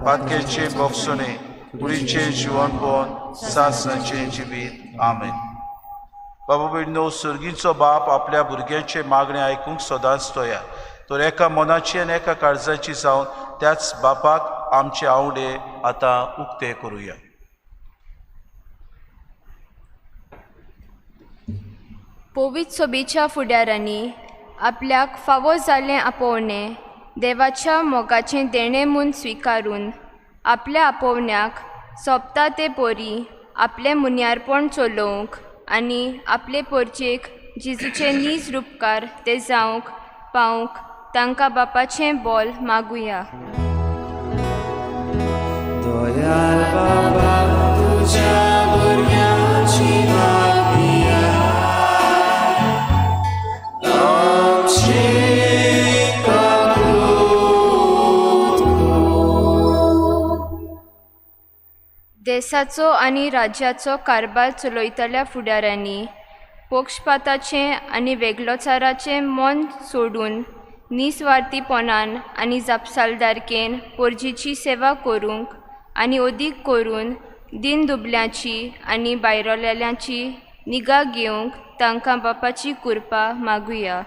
पातकेचे बोगसणे, कुडीचें जिवनपण, सासणाचें जिवीत. आमेन. बाबा भयणो, सर्गीचो बाप आपल्या भुरग्यांचे मागणें आयकूंक सदांच तयार, तर एका मनाची आनी एका काळजाची जावन त्याच बापाक आमचे आवडे आतां उक्ते करुया. पवित्र सोबेच्या फुडारांनी आपल्याक फावो जाल्लें आपोवणें देवाच्या मोगाचें देणें म्हूण स्विकारून आपल्या आपोवण्याक सोंपता ते परी आपलें मुन्यारपण चलोवंक आनी आपले पोरचेक जेजूचे नीज रुपकार ते जावंक पावंक तांकां बापाचें बोल मागुया. दयाळ बाबा तुज्या भुरग्यांची मागया, आमची काकूत कर. देसाचो आनी राज्याचो कारभार चलयतल्या फुडाऱ्यांनी पक्षपाताचें आनी वेगळोचाराचें मन सोडून निस्वार्थीपणान आनी जापसालदारकेन पोरजीची सेवा करूंक आनी अदीक करून दीन दुबल्यांची आनी भायरलेल्यांची निगा घेवंक तांकां बापाची कृपा मागुया.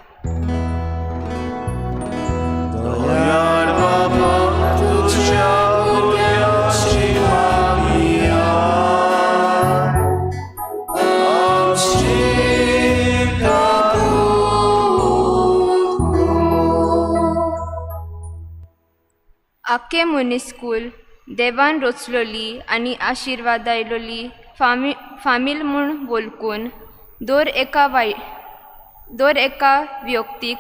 दयाळ बाबा तुज्या भुरग्यांची मागया, आमची काकूत कर. आख्खें मनीसकूल देवान रचलोली आनी आशिर्वादायलोली फामील म्हूण वळखून दर एका व्यक्तीक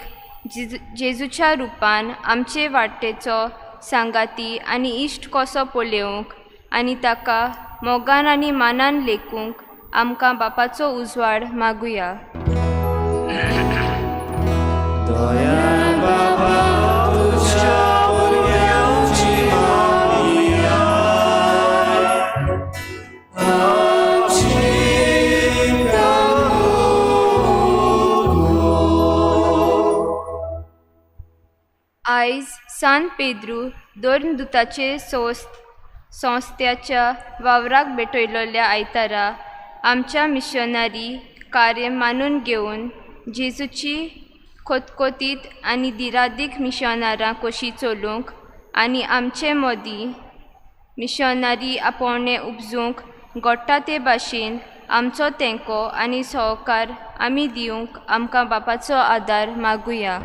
जेजूच्या रुपान आमचे वाटेचो सांगाती आनी इश्ट कसो पळोवंक आनी ताका मोगान आनी मानान लेखूंक आमकां बापाचो उजवाड मागुया. दयाळ बाबा तुज्या भुरग्यांची मागया, आमची काकूत कर. आयज सान पेद्रू दोन दुताचे संस्थ्याच्या वावराक भेटयलोल्या आयतारा आमच्या मिशनरी कार्य मानून घेवन जेजूची खोतखोतीत आनी दिरादीक मिशनारां कशी चलूंक आनी आमचे मदीं मिशनरी आपोवणें उपजूंक घडटा ते भाशेन आमचो तेंको आनी सहकार आमी दिवंक आमकां बापाचो आदार मागुया.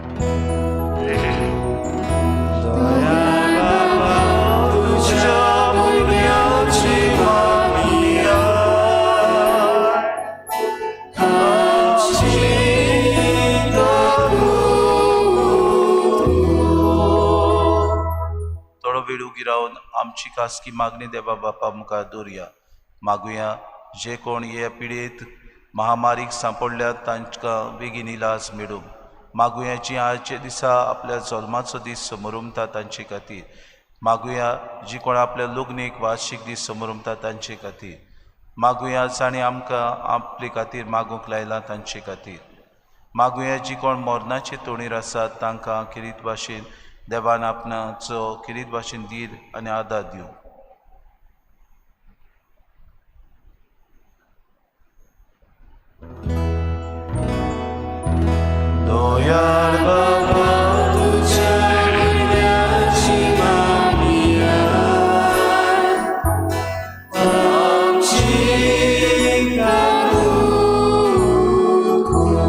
रावन आमची खासगी मागणी देवा बापा मुखार दवरुया. मागुया जे कोण हे पिडेत महामारीक सांपडल्यात तांकां बेगीन इलाज मेळूं. मागुया जी आजच्या दिसा आपल्या जल्माचो दीस समरुमता तांचे खातीर. मागुया जी कोण आपल्या लग्नीक वार्षीक दीस समरुमता तांचे खातीर. मागुया जांणी आमकां आपले खातीर मागूंक लायलां तांचे खातीर. मागुया जी कोण मरणाचे तोणीर आसात तांकां खेरीत भाशेन देवान आपणाचो खेरीत भाशेन धीर आनी आदार दिवं. दयाळ बाबा तुझ्या पुण्याची मागणीया आमची काकूत कर.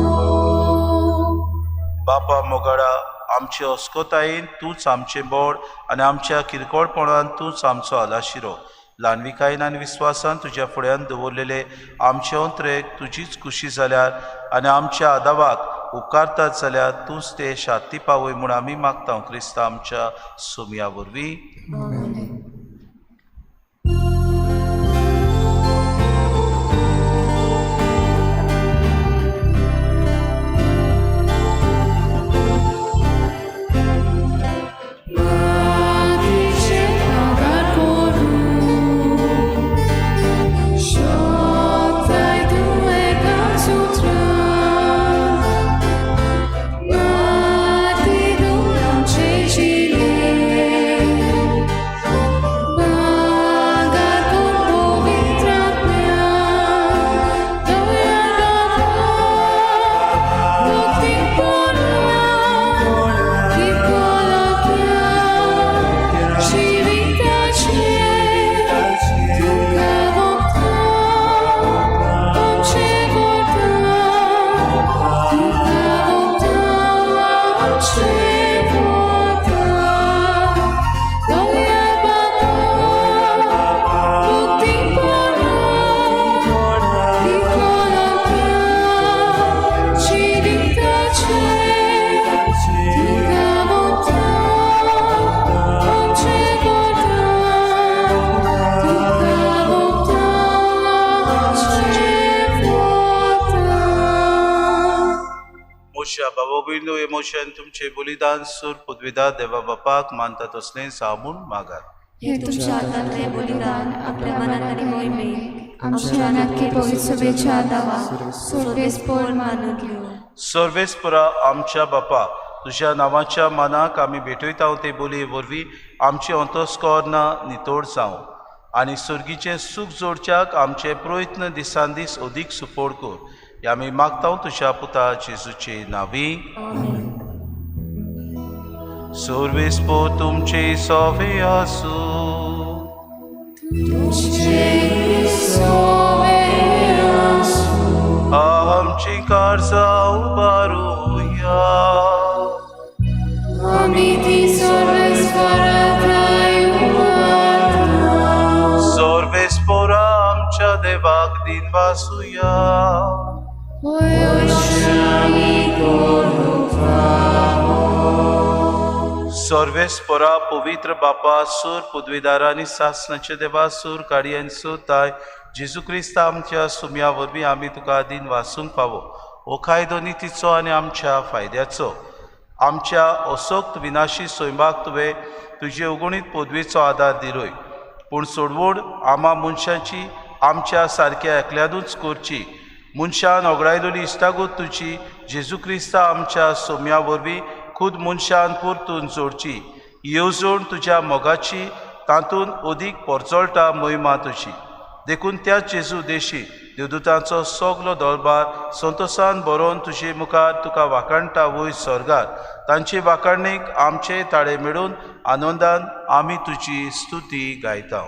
बापा मोगाळा, आमचे अस्कोतायेन तूंच आमचें बोड आनी आमच्या किरकोळपणान तूंच आमचो आलाशिरो. ल्हानविकायेन आनी विस्वासान तुज्या फुड्यान दवरलेले आमचे अंतरेक तुजीच खुशी जाल्यार आनी आमच्या आदावाक उपकारतात जाल्यार तूंच ते शांती पावय म्हूण आमी मागता क्रिस्ता आमच्या सोमया वरवीं. मोशन तुमचे बलिदान सूर पदवीदार देवा बापाक मानता तसलें सामून मागात. हे तुमच्या हातांतलें बलिदान आपल्या मनात आनी मोहिमेक आमच्या नक्की पवित्र सभेच्या दावा सर्वेस्पोर मानून घेवं. सर्वेस्पोरा आमच्या बापा, तुज्या नांवाच्या मानाक आमी भेटयता ते बोलये वरवीं आमचे अंतस्कर्ण नितोड जावं आनी सुर्गीचें सूख जोडच्याक आमचे प्रयत्न दिसान दीस अदीक सुफोड कर. आमी मागता तुज्या पुता जेजूचे नांवी. सर्वेस्पोर तुमचे सोवे आसूं. आमची काळजां उबारुया. सर्वेस्पोरा आमच्या देवाक दिन वासुया. सर्वेस्पोरा पवित्र बापा सूर पदवीदारा आनी सासनाचे देवा सूर काडयेन सुताय जेजू क्रिस्त आमच्या सुम्या वरवीं आमी तुका दिन वासूंक पावो. हो कायदो नितीचो आनी आमच्या फायद्याचो. आमच्या असोक्त विनाशी सैमाक तुवें तुजे अगणीत पदवेचो आदार दिलोय, पूण सोडवड आमा मनशाची आमच्या सारक्या एकल्यानूच करची. मनशान ओगडायलेली इश्टागत तुजी जेजू क्रिस्ता आमच्या सोम्या वरवीं खुद मनशान परतून जोडची. येवजण तुज्या मोगाची तातूंत अदीक परजळटा महिमा तुजी. देखून त्या जेजू देशी देवदूतांचो सगलो दरबार संतोसान बरोवन तुजे मुखार तुका वाखाणटा वयर स्वर्गार. तांचे वाखाणीक आमचे ताळे मेळून आनंदान आमी तुजी स्तुती गायता.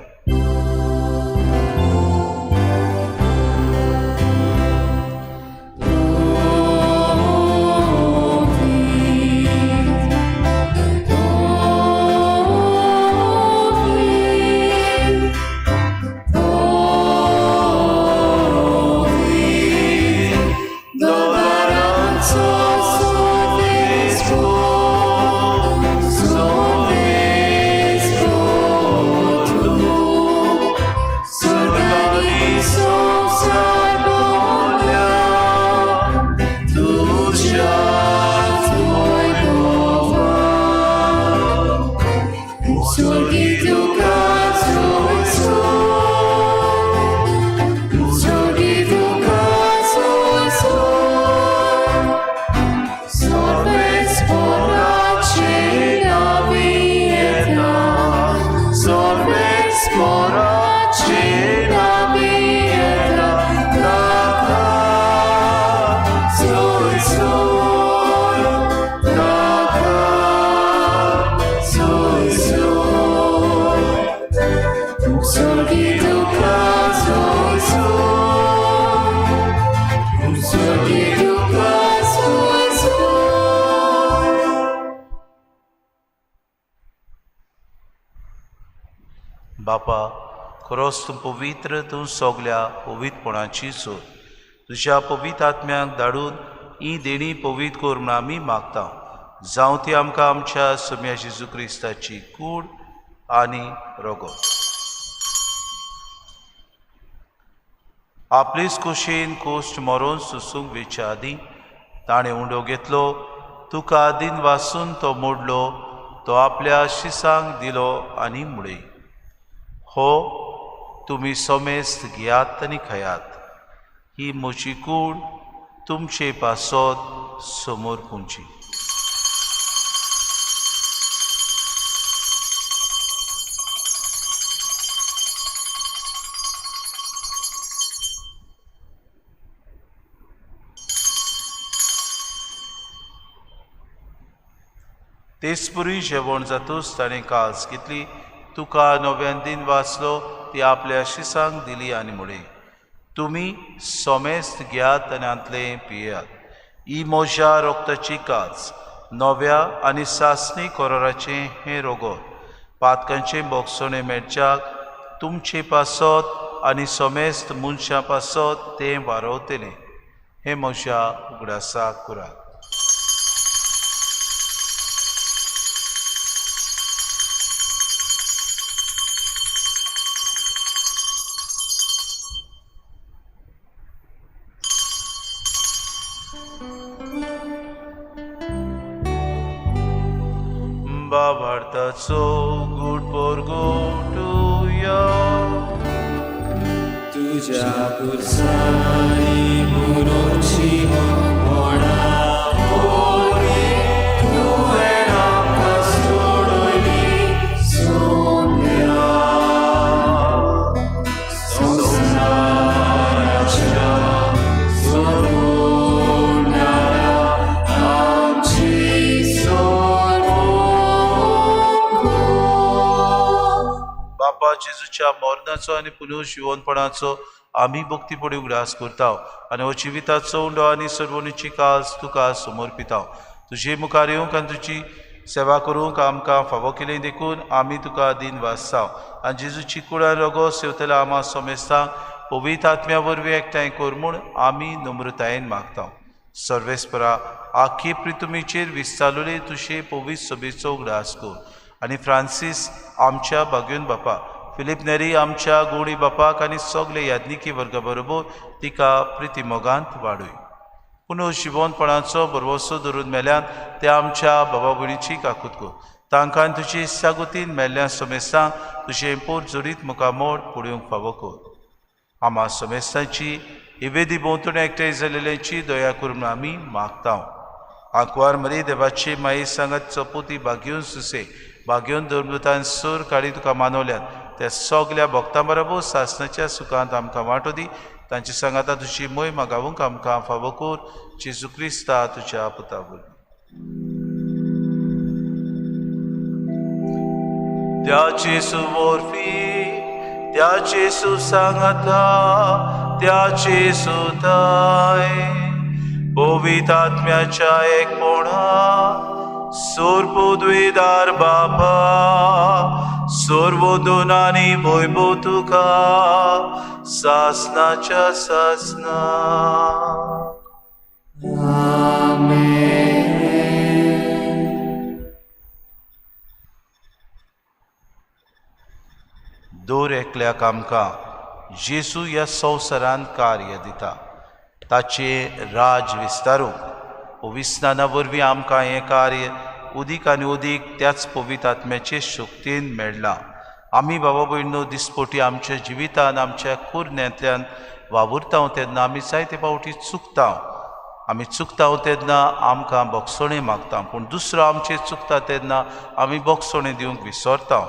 बापा, खरोच तूं पवित्र, तूं सगल्या पवित्रपणाची सोद. तुज्या पवित्र आत्म्याक धाडून ही देणी पवित्र कर म्हूण आमी मागता. जावं ती आमकां आमच्या सोम्या जेजू क्रिस्ताची कूड आनी रगत. आपलेच कुशीन कोश्ट मरोन सुसूंक वेच्या आदीं ताणें उंडो घेतलो, तुका दिन वासून तो मोडलो, तो आपल्या शिसांक दिलो आनी मुळे, हो तुमी समेस्त घेयात आनी खायात, ही म्हजी कूड तुमचे पासत समोर पुंची. तेचपुरी जेवण जातूच ताणें कास घेतली, तुका नव्यान दिन वाचलो, ती आपल्या शिसांक दिली आनी म्हळें, तुमी समेस्त घेयात आनी हांतलें पियात, ही म्हज्या रोगताची काज, नव्या आनी सासणी कोराराचें हें रोगत, पातकांचें बोगसणें मेळच्याक तुमचे पासत आनी समेस्त मनशां पासत तें वारवतलें. हें म्हज्या उगडासाक करात. बाबार्थाचो गुड पोरगोटुया तुझ्या पुरसांनी मुरोची मोडा ओरे तुवें आमकां सोडयली सोम्या संवसाराच्या सोडणाऱ्या आमची बापा, जेजूच्या मरणाचो आनी पुनर्जिवनपणाचो आमी भक्तीपणी उगडास करता आनी हो जिविताचो उंडो आनी सर्वणीची काज तुका समर्पिता. तुजे मुखार येवंक आनी तुजी सेवा करूंक आमकां फावो केली देखून आमी तुका दिन वाचता आनी जेजूची कुडान रोगो सेवतल्या आमा समेस्तांक पवित्र आत्म्या वरवीं एकठांय कर म्हूण आमी नम्रतायेन मागता. सर्वेस्परा, आखी प्रितुमीचेर विस्तारलेले तुजे पवित्र सभेचो उगडास कर आनी फ्रांसीस आमच्या भाग्योन बापा, फिलीप नेरी आमच्या गोडी बापाक आनी सगळे याज्ञिकी वर्गा बरोबर तिका प्रितीमोगांत वाडय. पुनर्जिवनपणाचो भरवसो धरून मेल्यान ते आमच्या बाबा भयणीची काकूत कर. तांकां तुजी सागोतीन मेल्ल्या समेस्तांक तुजें पोर जोडीत मुखामोड पळोवंक फावो कर. आमा समेस्तांची इवेदी भोंवतणी एकठांय जाल्ल्याची दया करून आमी मागता. आंकवार मरी देवाची माई सांगात चपोती भाग्योन सुसे भाग्योन धर्मदूतान सूर काडी तुका मानवल्यात त्या सगल्या भक्तां बरोबर सासणाच्या सुखांत आमकां वांटो दी. तांचे सांगाता तुजी मोहिमा गावूंक आमकां फावो कर जेजू क्रिस्ता तुज्या पुता वरवीं. त्या जेजू वरवीं, त्या जेजू सांगाता, त्या जेजू ताय पवित्र आत्म्याच्या एकपणा सोरपुद्वेदार बापा सर्वदून आनी वैभव तुका सासनाच्या सासना. दर एकल्याक आमकां जेजू ह्या संवसारांत कार्य दिता ताचें राज विस्तारूंक. पविस्नाना वरवीं आमकां हें कार्य उदीक आनी उदीक त्याच पवित्र आत्म्याचे शक्तीन मेळ्ळां. आमी बाबा भयणो दिसपोटी आमच्या जिवितान आमच्या कुरण्यांतल्यान वावुरता तेन्ना आमी जायते फावटी चुकता. आमी चुकता तेन्ना आमकां बोगसणें मागता, पूण दुसरो आमचें चुकता तेन्ना आमी बोगसणें दिवंक विसरता.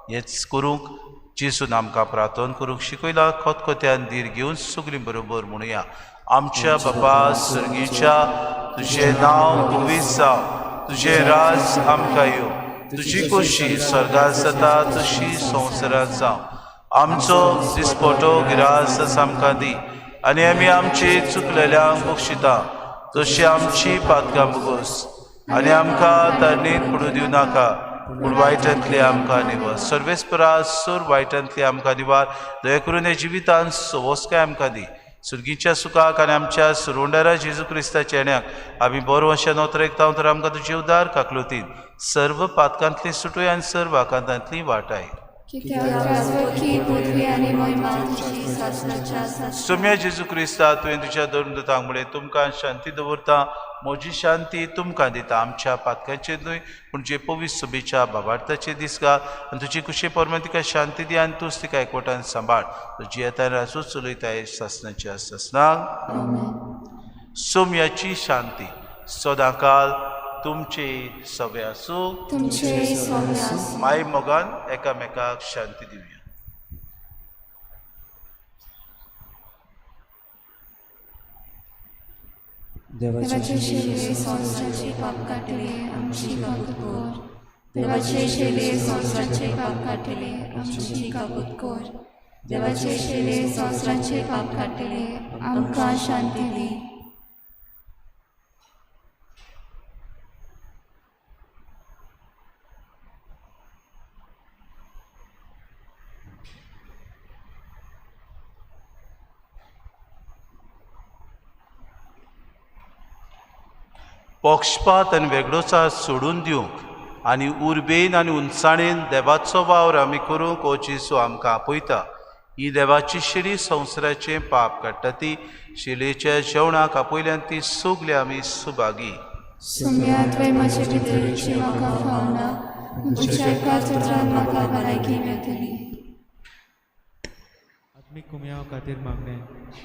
हेंच करूंक जेजून आमकां प्रार्थना करूंक शिकयला. खतखत्यान धीर घेवन सगळीं बरोबर म्हणुया. आमच्या बाबा सर्गीच्या, तुजें नांव पवित्र जावं, तुजें राज आमकां येवं, तुजी खोशी स्वर्गांत जाता तशी संवसारांत जावं. आमचो दिसपटो गिरास आमकां दी आनी आमी आमची चुकलेल्यांक बक्षिता तशी आमची पातकां भोगोस आनी आमकां तरणीत पडूं दिवं नाका, पूण वायटांतली आमकां निवार. सर्वेस्परा सोर वायटांतली आमकां निवार. दया करून ह्या जिवितांत सवस्काय आमकां दी. सुर्गीच्या सुखाक आनी आमच्या सुरुंडारा जेजू क्रिस्ताच्या येण्याक आमी बरो अशें नोतरेकता तर आमकां तुजे उदार काकलुतीन सर्व पातकांतली सुटूय आनी सर्व आकांतांतली वाटाय. सोम्या जेजू क्रिस्ता, तुवें तुज्या धर्मदूतांक म्हळें, तुमकां शांती दवरता, म्हजी शांती तुमकां दिता. आमच्या पातकांचेर न्हय पूण जे पवित्र सभेच्या भावार्थाचे दीस घाल आनी तुजी कुशे परमें तिका शांती दी आनी तूंच तिका एकवटान सांबाळ. तुजी येता राजूच चलयताय सासनाच्या सासनाक. सोम्याची शांती सदांकाल तुमचे सवे आसूं. माय मोगान एकामेकाक शांती दिवया. देवाचे शिले संवसाराचे पाप काडटले आमची काकूत कर. देवाचे शिले संवसाराचे पाप काडटले आमची काकूत कर. देवाचे शिले संवसाराचे पाप काडटले आमकां शांती दी. पक्षपात आनी वेगळोचार सोडून दिवंक आनी उर्बेन आनी उंचाणेन देवाचो वावर आमी करूंक हो जेजू आमकां आपयता. ही देवाची शिडी संवसाराचें पाप काडटा. ती शिलेच्या जेवणाक आपयल्यान ती सगली आमी सुभागी. आत्मीक कुमयाव खातीर मागणें.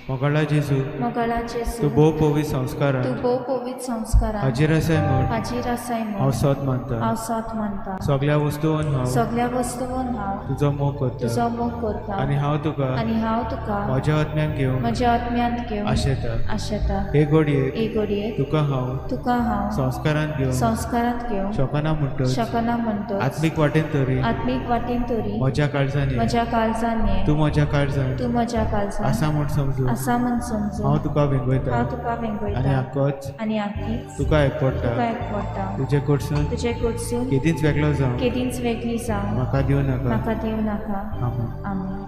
मोगाळा जेजू, मोगाळा जेजू, तूं भोव पवित्र संस्कारान, तूं भोव पवित्र संस्कारान हाजीर आसाय म्हूण, हाजीर आसाय म्हूण हांव सत मानता, हांव सत मानता. सगळ्या वस्तून हांव, सगळ्या वस्तून हांव तुजो मोग करता, तुजो मोग करता. आनी हांव तुका, आनी हांव तुका म्हज्या आत्म्यान घेवन, म्हज्या आत्म्यांत घेवन आशेता, आशेता. हे घडयेक, हे घडयेक तुका हांव, तुका हांव संस्कारांत घेवन, संस्कारांत घेवन शकना म्हणटच, शकना म्हणटच आत्मीक वाटेन तरी, आत्मीक वाटेन तरी म्हज्या काळजान ये, म्हज्या काळजान ये, तूं म्हज्या काळजान, तूं म्हज्या काळजान आसा म्हूण समजून, आसा म्हूण समजून हांव तुका वेंगयता, हांव तुका वेंगयता. आनी आकोच, आनी आकीच तुका एकवटा, तुका एकवटा. तुजे कडसून, तुजे कडसून केदींच वेगळो जावं, केदींच वेगळी जावं म्हाका दिवं नाका, म्हाका दिवं नाका. आमेन. आमेन.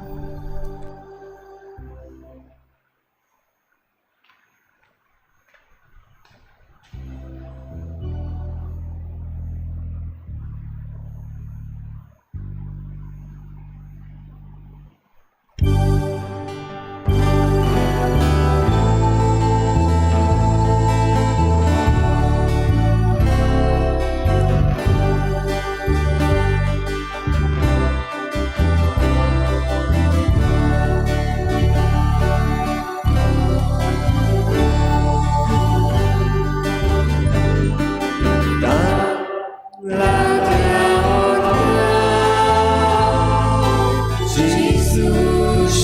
Jesus.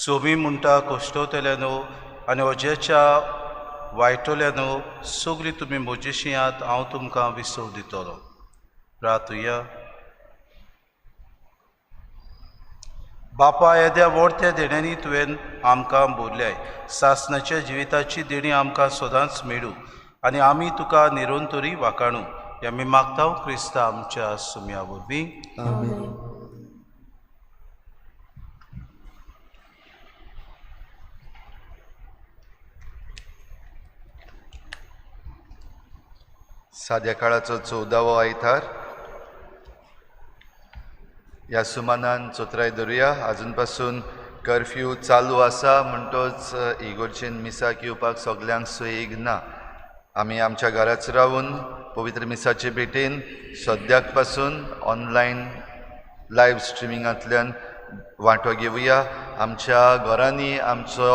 सोमी म्हणटा कश्टवतल्यानो आनी अजेच्या वायटोल्यानो सगळीं तुमी म्हजेशी यात, हांव तुमकां विसव दितलो. प्रार्थुया. बापा, येद्या व्हडत्या देण्यांनी तुवें आमकां बोरल्याय. सासणाच्या जिविताची देणी आमकां सदांच मेळूं आनी आमी तुका निरंतरी वाकाणू. हे आमी मागता क्रिस्ता आमच्या सुम्या वरवीं. साद्या काळाचो 14वो आयतार ह्या सुमानान चोत्राय धरुया. आजून पासून कर्फ्यू चालू आसा म्हणटोच इगोर्जेन मिसाक येवपाक सगल्यांक सोयीक ना. आमी आमच्या घराच रावून पवित्र मिसाचे भेटेन सद्याक पासून ऑनलायन लायव्ह स्ट्रिमिंगांतल्यान वांटो घेवया. आमच्या घरांनी आमचो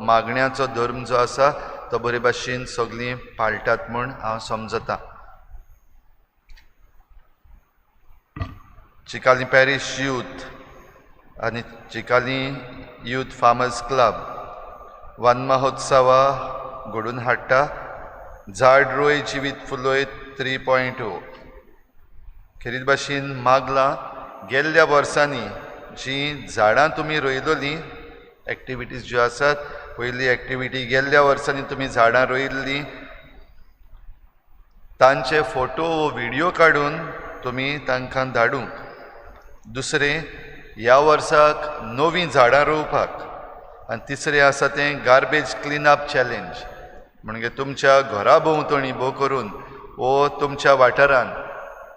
मागण्याचो धर्म जो आसा तो बरे भाशेन सगळीं पाळटात म्हूण हांव समजतां. चिकाली पॅरीश यूथ आनी Chicalim youth farmers club one महोत्सवा घडोवन हाडटा. झाड रोय जिवीत फुलोय 3.0. खेरीत भाशेन मागलां गेल्ल्या वर्सांनी जीं झाडां तुमी रोयलोलीं एक्टिविटीज ज्यो आसात, पयली एक्टिविटी गेल्ल्या वर्सांनी तुमी झाडां रोयिल्लीं तांचे फोटो वो व्हिडियो काडून तुमी तांकां धाडूंक. दुसरें, ह्या वर्साक नवीं झाडां रोवपाक. आनी तिसरें आसा तें गार्बेज क्लिनअप चॅलेंज, म्हणजे तुमच्या घरा भोंवतणी भोव करून वो तुमच्या वाठारान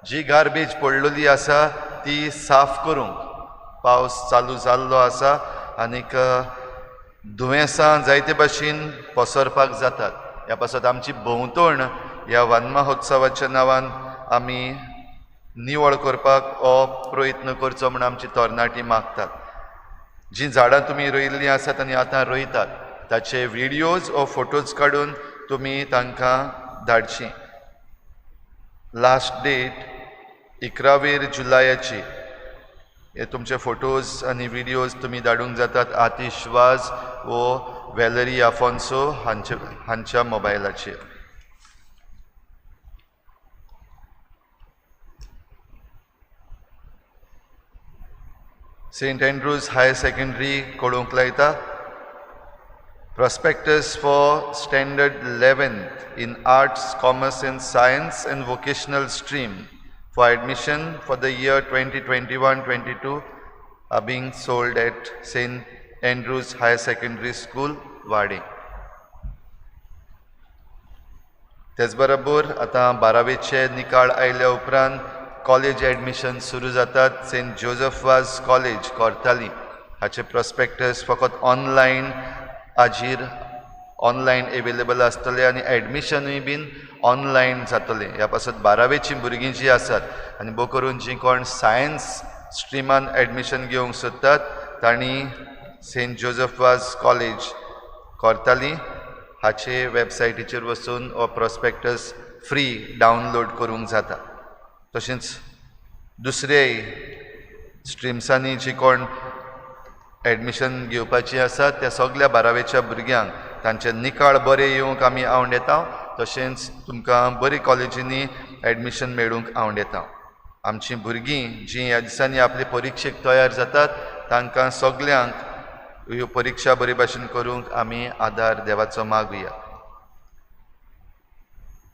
जी गार्बेज पडलेली आसा ती साफ करूंक. पावस चालू जाल्लो आसा आनीक दुयेंसां जायते भाशेन पसरपाक जातात. ह्या पासत आमची भोंवतण ह्या वन महोत्सवाच्या नांवान आमी निवळ करपाक हो प्रयत्न करचो म्हूण आमची तरणाटी मागतात. जीं झाडां तुमी रोयिल्लीं आसात आनी आतां रोयतात ताचे व्हिडियोज वो फोटोज काडून तुमी तांकां धाडची. Last date 11 जुलयाची. हे तुमचे फोटोज आनी व्हिडियोज तुमी धाडूंक जातात आतिश वाज वो वेलरी आफोन्सो हांच्या मोबायलाचेर. सेंट एंड्रूज हायर सेकंडरी कळोवंक लायता. Prospectus for standard 11th in arts, commerce and science and vocational stream for admission for the year 2021-22 are being sold at St. Andrews Higher Secondary School, Wadi. तेच बरोबर आतां 12वेचे निकाल आयल्या उपरांत college admission सुरू जातात. Saint Joseph Vaz college Cortalim हाचे prospectus फकत ऑनलायन आजीर ऑनलायन एवेलेबल आसतले आनी एडमिशनूय बीन ऑनलायन जातलें. ह्या पासत 12वेचीं भुरगीं जीं आसात आनी भोव करून जीं कोण सायन्स स्ट्रिमान एडमिशन घेवंक सोदतात तांणी Saint Joseph Vaz college Cortalim हाचे वेबसायटीचेर वचून हो प्रॉस्पेक्टस फ्री डावनलोड करूंक जाता. तशेंच दुसरेय स्ट्रिम्सांनी जी कोण एडमिशन घेवपाची आसा त्या सगल्या 12वेच्या भुरग्यांक तांचे निकाळ बरे येवंक आमी आवड येता. तशेंच तुमकां बरी कॉलेजींनी एडमिशन मेळूंक आवड येता. आमचीं भुरगीं जीं ह्या दिसांनी आपले परिक्षेक तयार जातात तांकां सगल्यांक ह्यो परिक्षा बरे भाशेन करूंक आमी आदार देवाचो मागुया.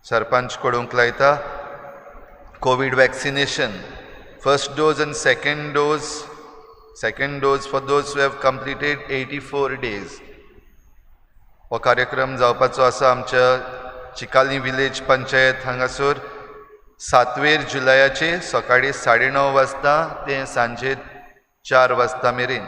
सरपंच कळोवंक लायता Covid vaccination first dose and second dose for those who have completed 84 days. हो कार्यक्रम जावपाचो आसा आमच्या चिकाली विलेज पंचायत हांगासर 7 जुलयाचे सकाळी 9:30 वाजता ते सांजे 4 वाजता मेरेन.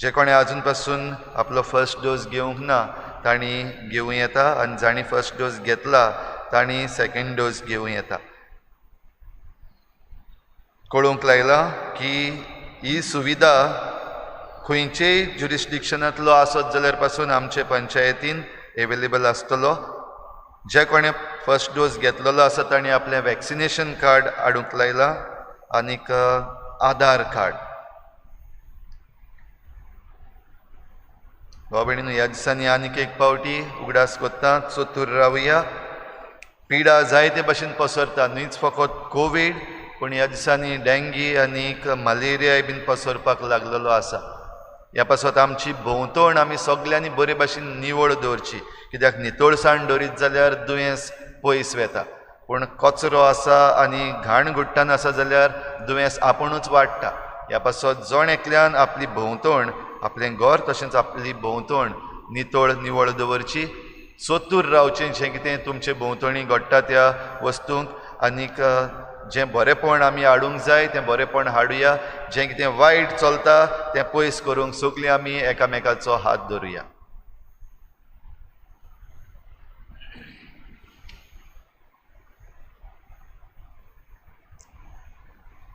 जे कोणें आजून पासून आपलो फर्स्ट डोस घेवंक ना तांणी घेवं येता आनी जांणी फर्स्ट डोस घेतला तांणी सेकेंड डोस घेवं येता. कळोवंक लायलां की ही सुविधा खंयचेय ज्युरिस्डिक्शनांतलो आसत जाल्यार पासून आमचे पंचायतीन एवेलेबल आसतलो. जे कोणें फर्स्ट डोस घेतलेलो आसा तांणी आपलें वॅक्सिनेशन कार्ड हाडूंक लायलां आनीक आधार कार्ड. भाव भयणीनो, ह्या दिसांनी आनीक एक पावटी उगडास कोत्ता, चतूर रावया. पिडा जायते भशेन पसरता, न्हूच फकत कोवीड, पूण ह्या दिसांनी डेंगी आनीक मलेरियाय बीन पसरपाक लागलेलो आसा. ह्या पासत आमची भोंवतण आमी सगल्यांनी बरे भाशेन निवळ दवरची, कित्याक नितळसाण दवरीत जाल्यार दुयेंस पयस वेता. पूण कचरो आसा आनी घाण गुट्टान आसा जाल्यार दुयेंस आपुणूच वाडटा. ह्या पासत जण एकल्यान आपली भोंवतण, आपलें घर तशेंच आपली भोंवतण नितळ निवळ दवरची. चतूर रावचें जें कितें तुमचे भोंवतणी घडटा त्या वस्तूंक, आनीक जें बरेंपण आमी हाडूंक जाय तें बरेंपण हाडुया. जें कितें वायट चलता तें पयस करूंक सगळीं आमी एकामेकाचो हात धरुया.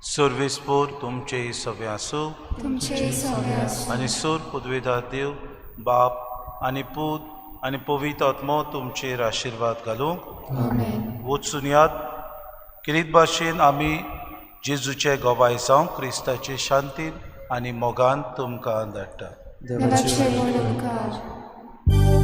सर्वेस्पोर तुमचे सवे आसूं. तुमचे सवे आसूं. आनी सोर पुदवेदार देव बाप आनी पूत आनी पवित्र आत्मो तुमचेर आशिर्वाद घालूंक. आमेन. वचून याद किरीत भाशेन आमी जेजूचे गवाय जावं क्रिस्ताचे शांतीन आनी मोगान तुमकां धाडटा. देवाचे व्हड उपकार.